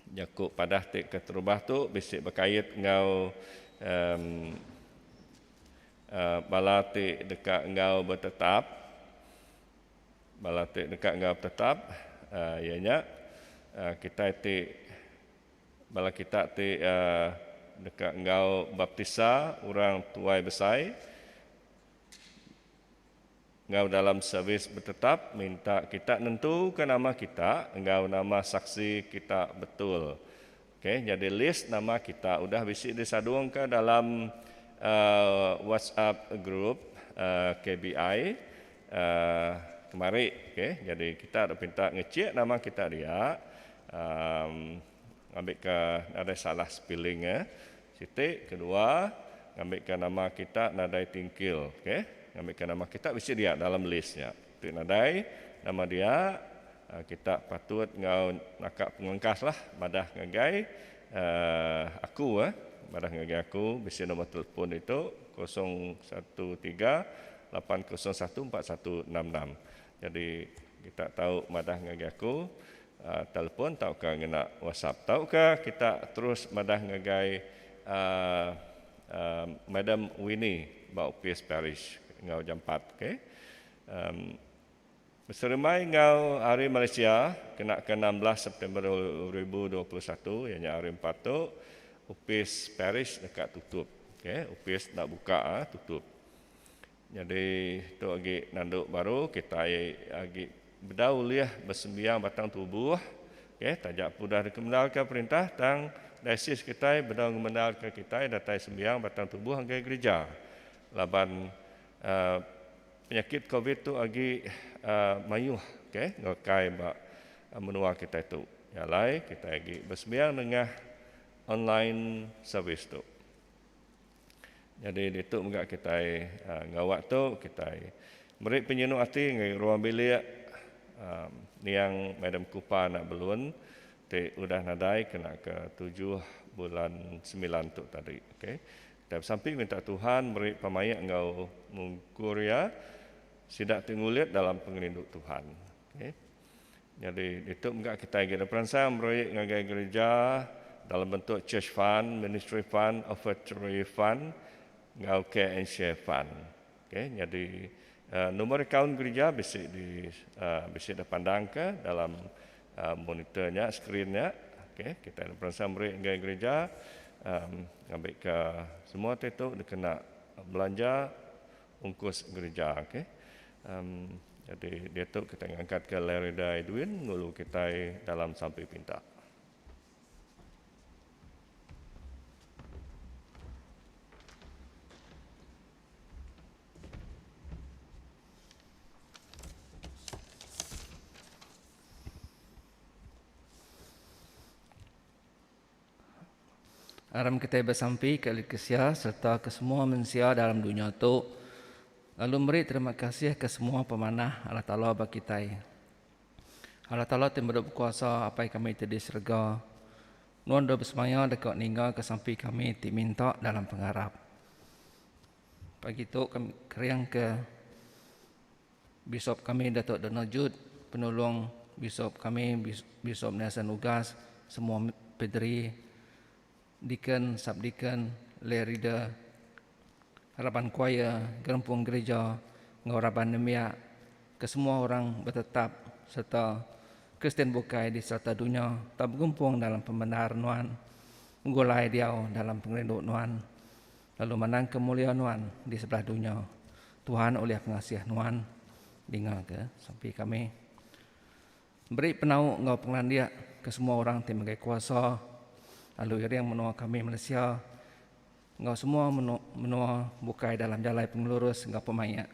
Jaku padah ti keterubah tu bisi bekait enggau bala ti deka enggau betetap. Bala ti deka enggau betetap iya nya kitai ti bala kita ti deka enggau baptisa orang tuai besai. Enggau dalam servis betetap minta kita nentuka nama kita enggau nama saksi kita betul. Okey, nyadi list nama kita udah bisi disadungka dalam uh, WhatsApp group uh, KBI uh, kemari. Okey, jadi kita ada pinta ngecek nama kita dia. Um, ngambika nadai salah spelling eh. Siti, kedua, ngambika nama kita nadai tingkil. Okey, ngambika nama kita bisi dia dalam list nya. Ti nadai nama dia, kita patut enggau naka pengengkas lah madah ngagai uh, aku eh madah ngagai aku bisi nombor telefon itu 013 801 4166. Jadi kita tahu madah ngagai aku uh, telefon tauka ngena WhatsApp. Tauka kita terus madah ngagai uh, uh, Madam Winnie ba Opis Parish enggau jampat, okey. Um, Beseremai enggau Hari Malaysia kena ke 16 September 2021 iya nya hari empat tu opis parish deka tutup. Okey, opis enda buka ah tutup. Nyadi tu agi nandu baru kitai agi bedau ulih besembiang batang tubuh. Okey, taja pun udah dikemendarka perintah tang diocese kitai bedau ngemendarka kitai datai sembiang batang tubuh ngagai gerija laban uhh Penyakit covid tu agi mayuh okay ngerekai ba menua kitai tu. Nya alai kitai agi besembiang nengah online service tu. Nyadi ditu mega kitai ngawa tu kitai meri penyinu ati ngagai ruang bilik niang Madam Kupa anak Belun ti udah nadai kena ke tujuh bulan semilan tu tadi. Okay. Kitai besampi minta Tuhan meri pemaik enggau mungkur iya sida ti ngulit dalam pengerindu Tuhan. Okay. Nyadi ditu mega kitai agi diperansang meri ngagai gerija dalam bentuk church fund, ministry fund, offertory fund enggau care and share fund. Okay. Nyadi uh, nombor akaun gerija bisi di uh, bisi dipandangka dalam uh, monitor nya, screen nya. Okay. Kitai diperansang meri ngagai gerija um, ngambika semua ti tu dikena belanja ungkus gereja. Okay. Um, jadi diatu kita ngangkatka Larry Edwin ngulu kitai dalam sampi pinta. Aram kitai besampi ke Eklisia sereta ke semua mensia dalam dunya tu, lalu meri terima kasih ke semua pemanah Allah Taala ba kitai. Allah Taala ti meru bekuasa, Apai kami ti di serega, Nuan udah besemaya deka ningga ke sampi kami ti minta dalam pengarap. Pagi tu kami kering ke Bishop kami Datuk Donald Jude, penulung Bishop kami Bishop Nelson Ugas, semua pederi, deacon, subdeacon, lay reader, raban choir, gerempung gereja enggau raban nembiak, kesemua orang betetap sereta Kristian bukai di serata dunya tau begempung dalam pemendar Nuan, begulai diau dalam pengerindu Nuan. Lalu mandangka mulia Nuan di sebelah dunya. Tuhan ulih pengasih Nuan, dingaka sampi kami. Beri penau enggau pengelandik ke semua orang ti megai kuasa lalu iring menua kami Malaysia enggau semua menua bukai dalam jalai pengelurus enggau pemaik.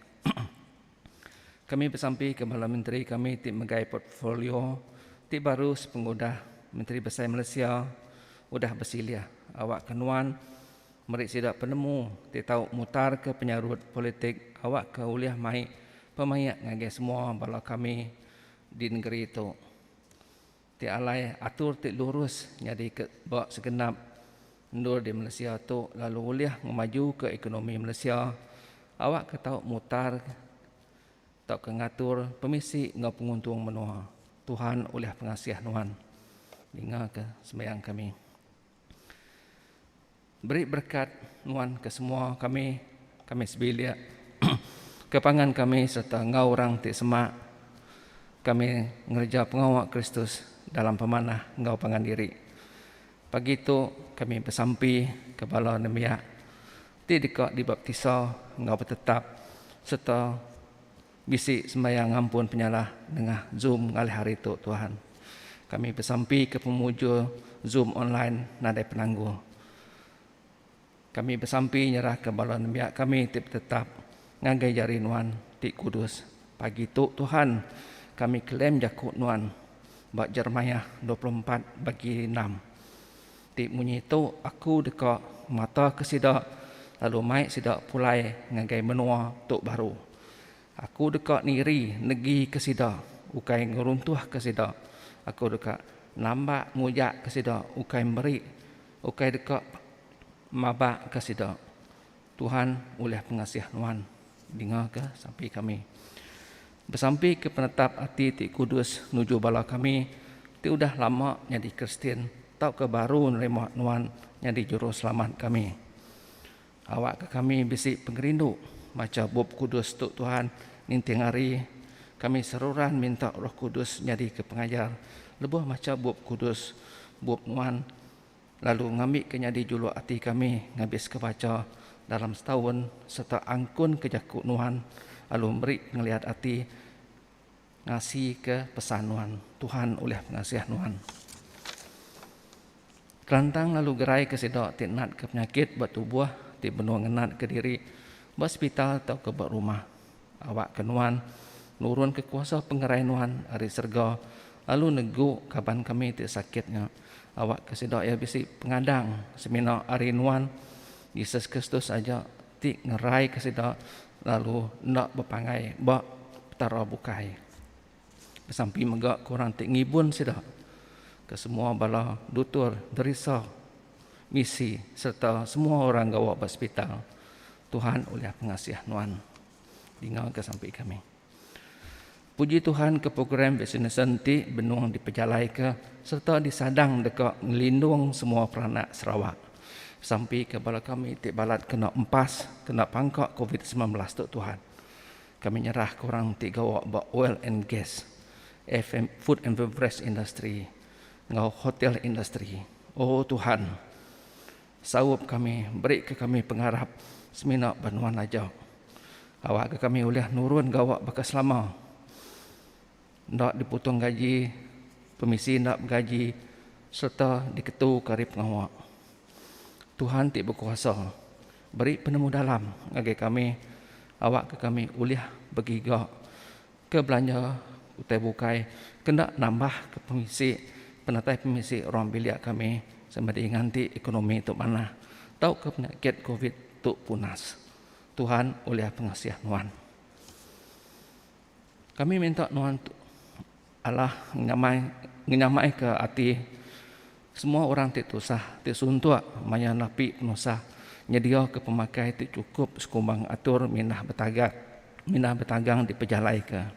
Kami besampi ke bala menteri kami ti megai portfolio ti baru sepengudah Menteri Besai Malaysia udah besilih awakka nuan meri sida penemu ti tau mutarka penyarut politik awakka ulih mai pemaik ngagai semua bala kami di nengeri tu ti alai atur ti lurus nyadi ke ba segenap endur di Malaysia tu lalu ulih ngemajuka ekonomi Malaysia awakka tau mutar tauka ngatur pemisi enggau penguntung menua. Tuhan ulih pengasih nuan ningaka sembahyang kami. Beri berekat nuan ke semua kami, kami sebilik, ke pangan kami sereta enggau orang ti semak kami ngereja pengawa Kristus dalam pemanah enggau pangan diri. Pagi tu kami besampi ke bala nembiak ti deka dibaptisa enggau betetap sereta bisi sembahyang ngampun penyalah nengah Zoom ngalih hari tu Tuhan. Kami besampi ke pemujur Zoom online nadai penanggul. Kami besampi nyerahka bala nembiak kami ti betetap ngagai jari Nuan ti kudus. Pagi tu, Tuhan, kami claim jaku Nuan ba Jeremiah 24 bagi enam ti munyi tu, Aku deka ngemataka sida lalu mai sida pulai ngagai menua tu baru. Aku deka niri negika sida, ukai ngeruntuhka sida. Aku deka nambak ngujakka sida, ukai meri, ukai deka mabakka sida. Tuhan ulih pengasih Nuan, dingaka sampi kami. Besampika penetap ati ti kudus nuju bala kami ti udah lama nyadi Kristian tauka baru nerima Nuan nyadi Juruselamat kami. Awakka kami bisi pengerindu macha Bup Kudus tu Tuhan ninting hari. Kami seruran minta Roh Kudus nyadika pengajar lebuh macha Bup Kudus, Bup Nuan, lalu ngambika nyadi juluk ati kami ngabiska bacha dalam setaun sereta angkunka jaku Nuan lalu meri pengeliat ati ngasika pesan Nuan, Tuhan ulih pengasih Nuan. Kelantang lalu gerai ke sida ti natka penyakit ba tubuh ti benung ngenatka diri ba sepital tauka ba rumah. Awakka Nuan nurunka kuasa pengerai Nuan ari serega lalu negu kaban kami ti sakit nya. Awakka sida iya bisi pengadang semina ari Nuan, Jesus Kristus aja ti ngeraika sida lalu enda bepanggai ba petara bukai. Besampi mega ke orang ti ngibun sida, ke semua bala dutur, derisa, misi sereta semua orang gawa ba sepital. Tuhan ulih pengasih nuan dingaka sampi kami. Puji Tuhan ke program vaksinasyen ti benung dipejalaika sereta disadang deka ngelindung semua peranak Sarawak. Besampi ke bala kami ti balat kena empas kena pangka covid 19 tu Tuhan. Kami nyerah ke orang ti gawa ba oil and gas, FM, food and beverage industry enggau hotel industry. Oh Tuhan, saup kami, beri ke kami pengarap semina ba nuan aja. Awakka kami ulih nurun gawa baka selama. Enda diputung gaji, pemisi enda begaji sereta diketuka ari pengawa. Tuhan ti bekuasa, beri penemu dalam ngagai kami awakka kami ulih begiga ke belanja utai bukai kena nambahka pemisi penatai pemisi ruang bilik kami semadi nganti ekonomi tu manah tauka penyakit covid tu punas. Tuhan ulih pengasih nuan. Kami minta nuan tu Allah ngenyamai ngenyamaika ati semua orang ti tusah ti suntuk maya napi penusah nyediaka pemakai ti chukup sekumbang atur mindah betagang mindah betagang dipejalaika.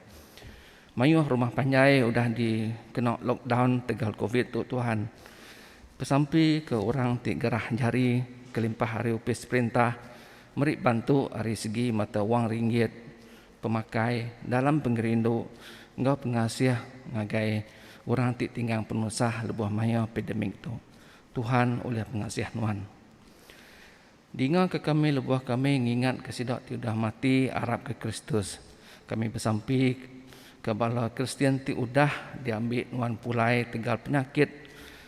Mayuh rumah panjai udah dikena lockdown tegal covid tu Tuhan. Besampi ke orang ti gerah jari kelimpah ari opis perintah meri bantu ari segi mata wang ringgit pemakai dalam pengerindu enggau pengasih ngagai orang ti tinggang penusah lebuh maya pandemik tu. Tuhan ulih pengasih nuan. Dinga ke kami lebuh kami ngingatka sida ti udah mati arapka Kristus. Kami besampi ke bala Kristian ti udah diambi nuan pulai tegal penyakit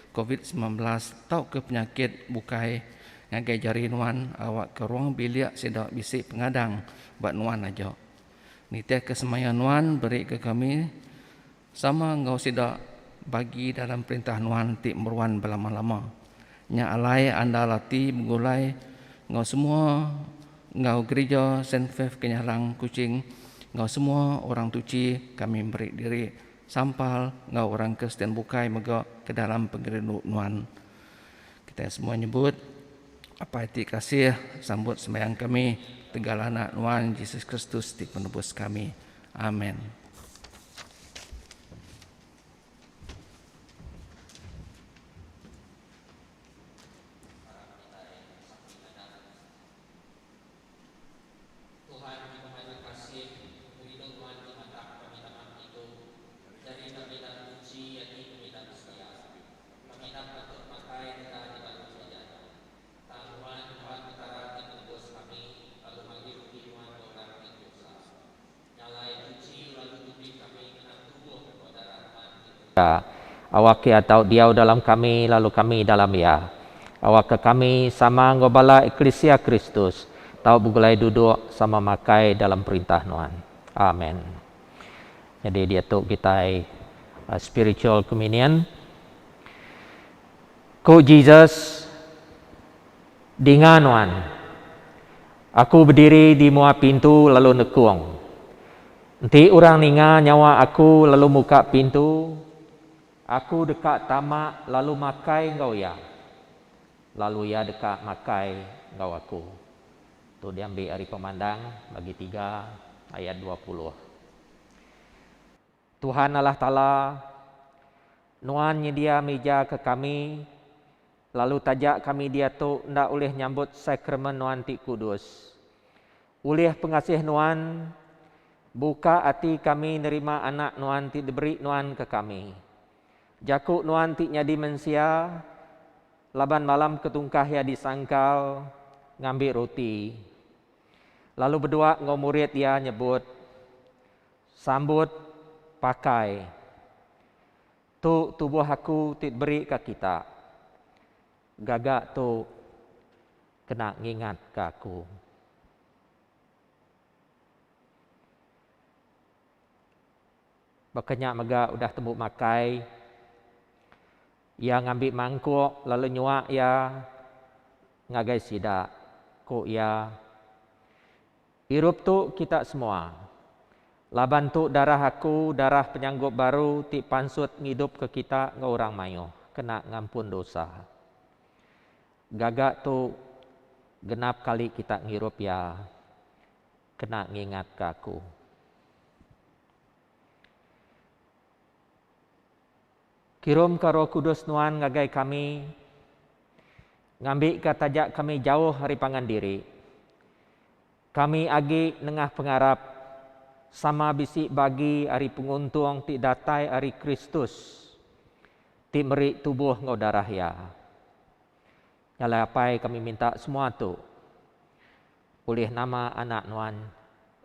covid 19 tauka penyakit bukai ngagai jari nuan awakka ruang bilik sida bisi pengadang ba nuan aja. Nitihka semaya nuan berika kami sama enggau sida bagi dalam perintah nuan ti meruan belama-lama. Nya alai andal ati begulai enggau semua enggau gerija Saint Faith Kenyalang Kuching enggau semua orang tuchi kami meri diri sampal enggau orang Kristian bukai mega ke dalam pengerindu nuan. Kitai semua nyebut, Apai ti kasih, sambut sembahyang kami tegal Anak Nuan Jesus Kristus ti Penebus kami. Amen. Tuhan ti pemadu kasih, pengerindu Nuan ti matak kami tama pengidup, jari kami enda tuchi ati kami enda besedia. Kami enda patut makai rega dibalut sida. Tang Nuan, Tuhan Petara ti Penebus kami, lalu magi rugi Nuan ke orang ti bedosa. Nya alai tuchi lalu tupi kami ngena tubuh enggau darah Nuan ti berega. Awakka Iya tau diau dalam kami lalu kami dalam Iya. Awakka kami sama enggau bala eklisia Kristus tau begulai duduk sama makai dalam perintah Nuan. Amen. Nyadi diatu kitai spiritual communion. Ku Jesus, Dinga nuan. Aku bediri di mua pintu lalu nekung. Enti orang ninga nyawa aku lalu muka pintu, aku deka tama lalu makai enggau iya, lalu iya deka makai enggau aku. Tu diambi ari Pemandang bagi tiga ayat 20. Tuhan Allah Taala, Nuan nyedia mija ke kami, lalu taja kami diatu enda ulih nyambut sakramen Nuan ti kudus. Ulih pengasih Nuan, buka ati kami nerima Anak Nuan ti diberi Nuan ke kami. Jaku Nuan ti nyadi mensia, laban malam ketungkah Iya disangkal, ngambi roti, lalu bedua enggau murid Iya nyebut, Sambut pakai. Tu tubuh aku ti diberi ka kita. Gaga tu kena ngingat ka aku. Baka nya mega udah tembu makai, iya ngambi mangkuk lalu nyua iya ngagai sida, ku iya, Irup tu kita semua. Laban tu darah aku, darah penyanggup baru ti pansut ngidupka kita enggau orang mayuh kena ngampun dosa. Gaga tu genap kali kita ngirup iya kena ngingatka aku. Kirumka Roh Kudus Nuan ngagai kami, ngambika taja kami jauh ari pangan diri, kami agi nengah pengarap sama bisi bagi ari penguntung ti datai ari Kristus ti meri tubuh enggau darah Iya. Nya alai Apai kami minta semua tu ulih nama Anak Nuan,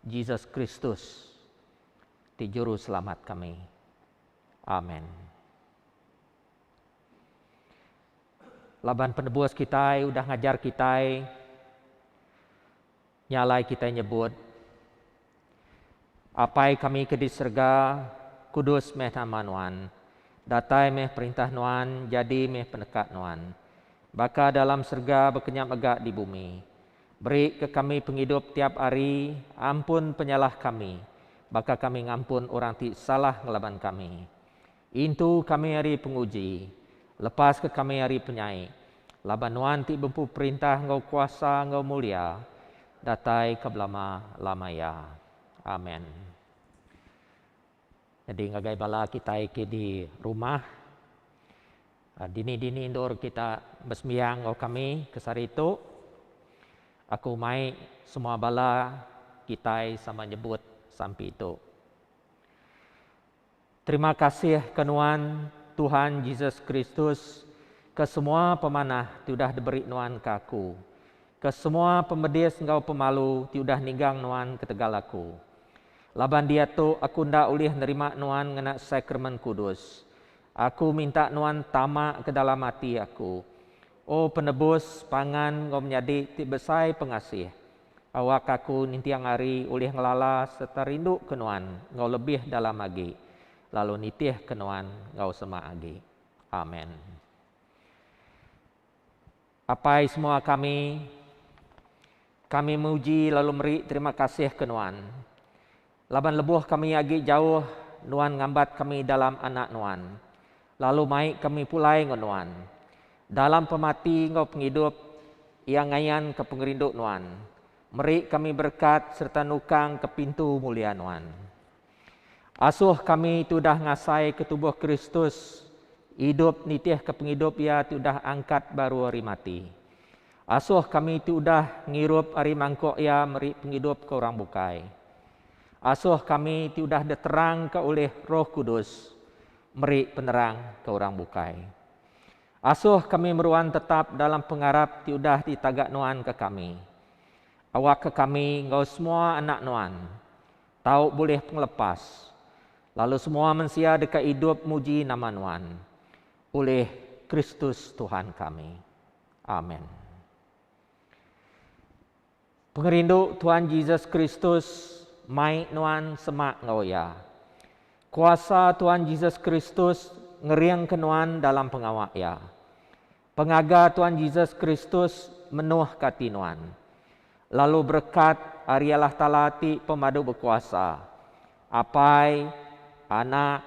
Jesus Kristus, ti Juruselamat kami. Amen. Laban penebus kitai udah ngajar kitai, nya alai kitai nyebut, Apai kami ke di serega, kudus meh nama Nuan. Datai meh perintah Nuan, jadi meh peneka Nuan. Baka dalam serega baka nya mega di bumi. Beri ke kami pengidup tiap hari, ampun penyalah kami, baka kami ngampun orang ti salah ngelaban kami. Intu kami ari penguji, lepaska kami ari penyai, laban Nuan ti bempu perintah enggau kuasa enggau mulia, datai ke belama-lama iya. Amen. Nyadi ngagai bala kitai ke di rumah, dini-dini endur kita besembiang enggau kami ke sehari tu, aku mai semua bala kitai sama nyebut sampi tu. Terima kasih ke nuan Tuhan Jesus Kristus ke semua pemanah ti udah diberi nuan ke aku, ke semua pemedis enggau pemalu ti udah ninggang nuan ketegal aku. Laban diatu aku enda ulih nerima nuan ngena sakramen kudus. Aku minta nuan tama ke dalam ati aku. O Penebus, Pangan enggau Menyadi ti besai pengasih, awakka aku ninting hari ulih ngelala sereta rindu ke nuan enggau lebih dalam agi, lalu nitihka nuan enggau semak agi. Amen. Apai semua kami, kami muji lalu meri terima kasih ke Nuan. Laban lebuh kami agi jauh, Nuan ngambat kami dalam Anak Nuan, lalu mai kami pulai enggau Nuan. Dalam pemati enggau pengidup, Iya ngayanka pengerindu Nuan, meri kami berekat sereta nukangka pintu mulia Nuan. Asuh kami ti udah ngasaika tubuh Kristus idup nitihka pengidup Iya ti udah angkat baru ari mati. Asuh kami ti udah ngirup ari mangkuk Iya meri pengidup ke orang bukai. Asuh kami ti udah diterangka ulih Roh Kudus meri penerang ke orang bukai. Asuh kami meruan tetap dalam pengarap ti udah ditaga Nuan ke kami. Awakka kami enggau semua anak Nuan Tau bulih pengelepas, lalu semua mensia deka idup muji nama Nuan. Ulih Kristus Tuhan kami. Amen. Pengerindu Tuhan Jesus Kristus mai nuan semak enggau Iya. Kuasa Tuhan Jesus Kristus ngeringka nuan dalam pengawa Iya. Pengaga Tuhan Jesus Kristus menuhka ati nuan. Lalu berekat ari Allah Taala ti Pemadu Bekuasa, Apai, Anak,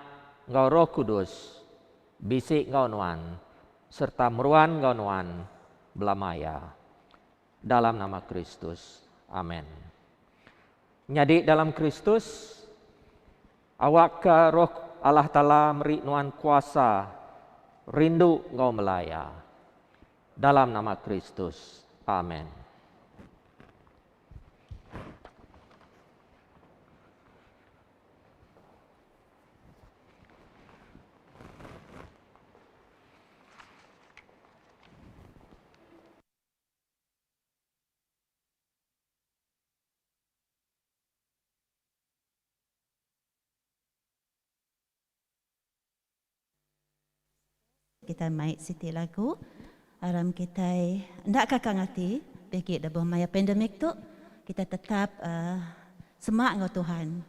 enggau Roh Kudus bisi enggau nuan sereta meruan enggau nuan belama iya. Dalam nama Kristus. Amen. Nyadi dalam Kristus, awakka Roh Allah Taala meri nuan kuasa rindu enggau melaya. Dalam nama Kristus. Amen. Kitai mai siti lagu aram kitai enda kakang ati begi lebuh maya pandemik tu kitai tetap uhh semak enggau Tuhan.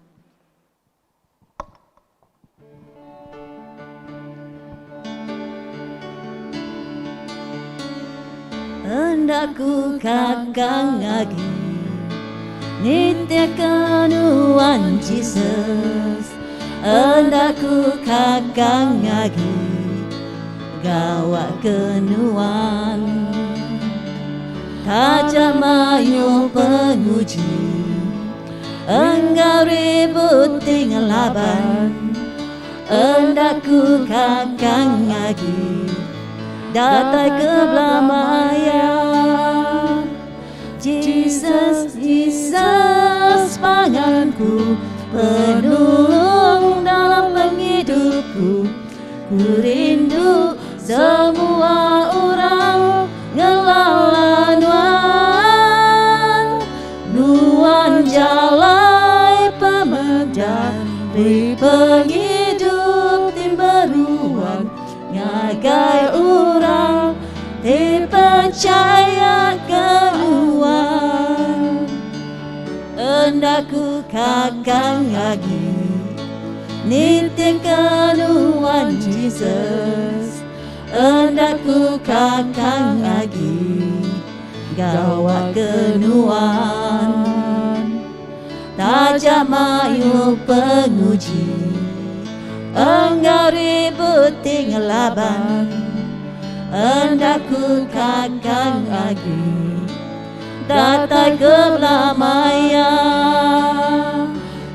Enda ku kakang agi nitihka nuan Jesus Enda ku kakang agi gawa ke nuan Taja mayuh penguji Enggau ribut ti ngelaban Enda ku kakang agi Datai ke belama iya Jesus, Jesus panganku Penulung dalam pengidupku Ku rindu semua orang ngelala nuan Nuan jalai pemeda Beri pengidup ti meruan Ngagai orang ti pechaya ke nuan Enda ku kakang agi Nitihka nuan Jesus Enda ku kakang agi Gawa ke nuan Taja mayuh penguji Enggau ribut ti ngelaban Enda ku kakang agi Datai ke belama iya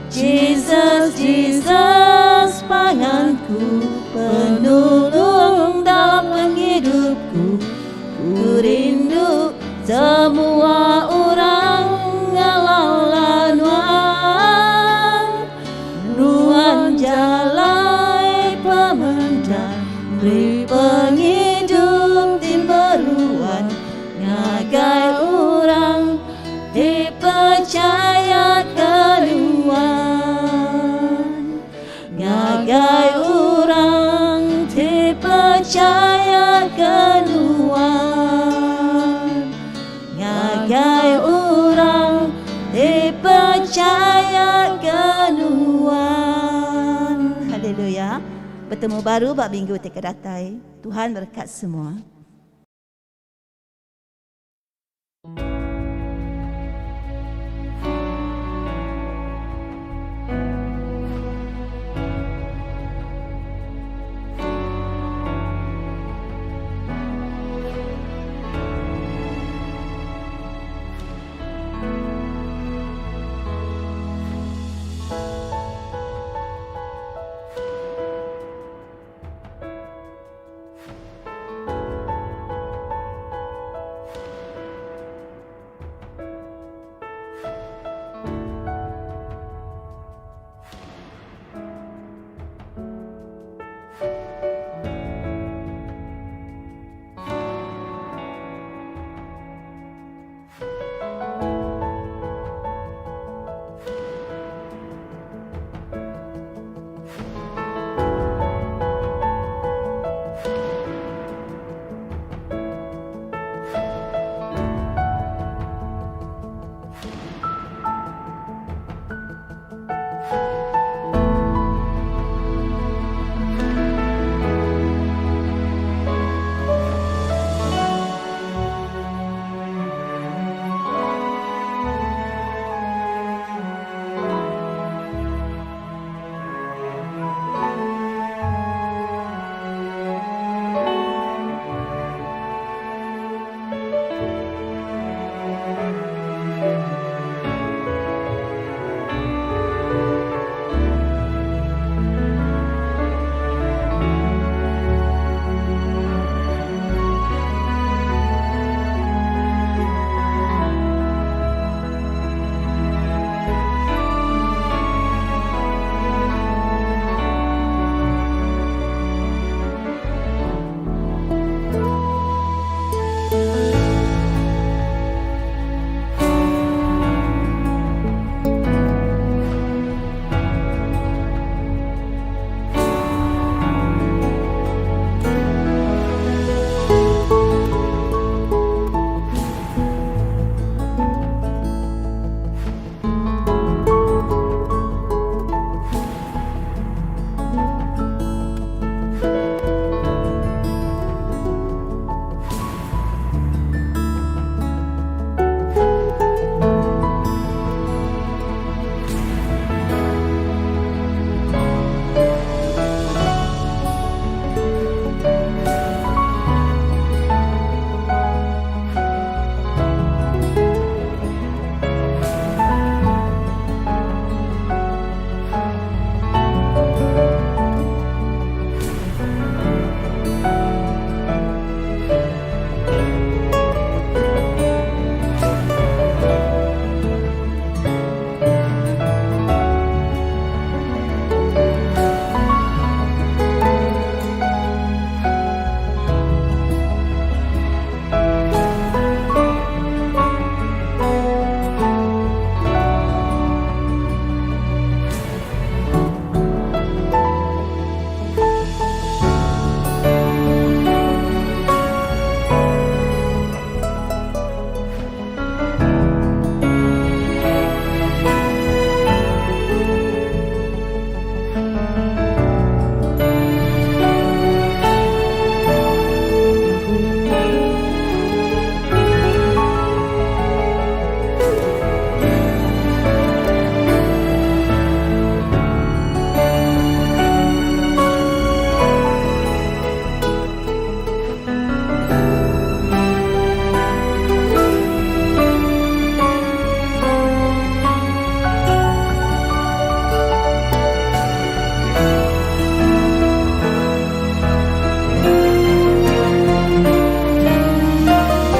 Jesus, Jesus panganku Penulung dalam pengidupku Ku rindu semua orang ngelala nuan Nuan jalai pemendar Meri pengidup ti meruan Ngagai orang ti pechaya ke nuan Ngagai orang ti pechaya ke nuan Ngagai orang ti pechaya ke nuan. Haleluya. Betemu baru ba minggu ti ke datai. Tuhan merekat semua.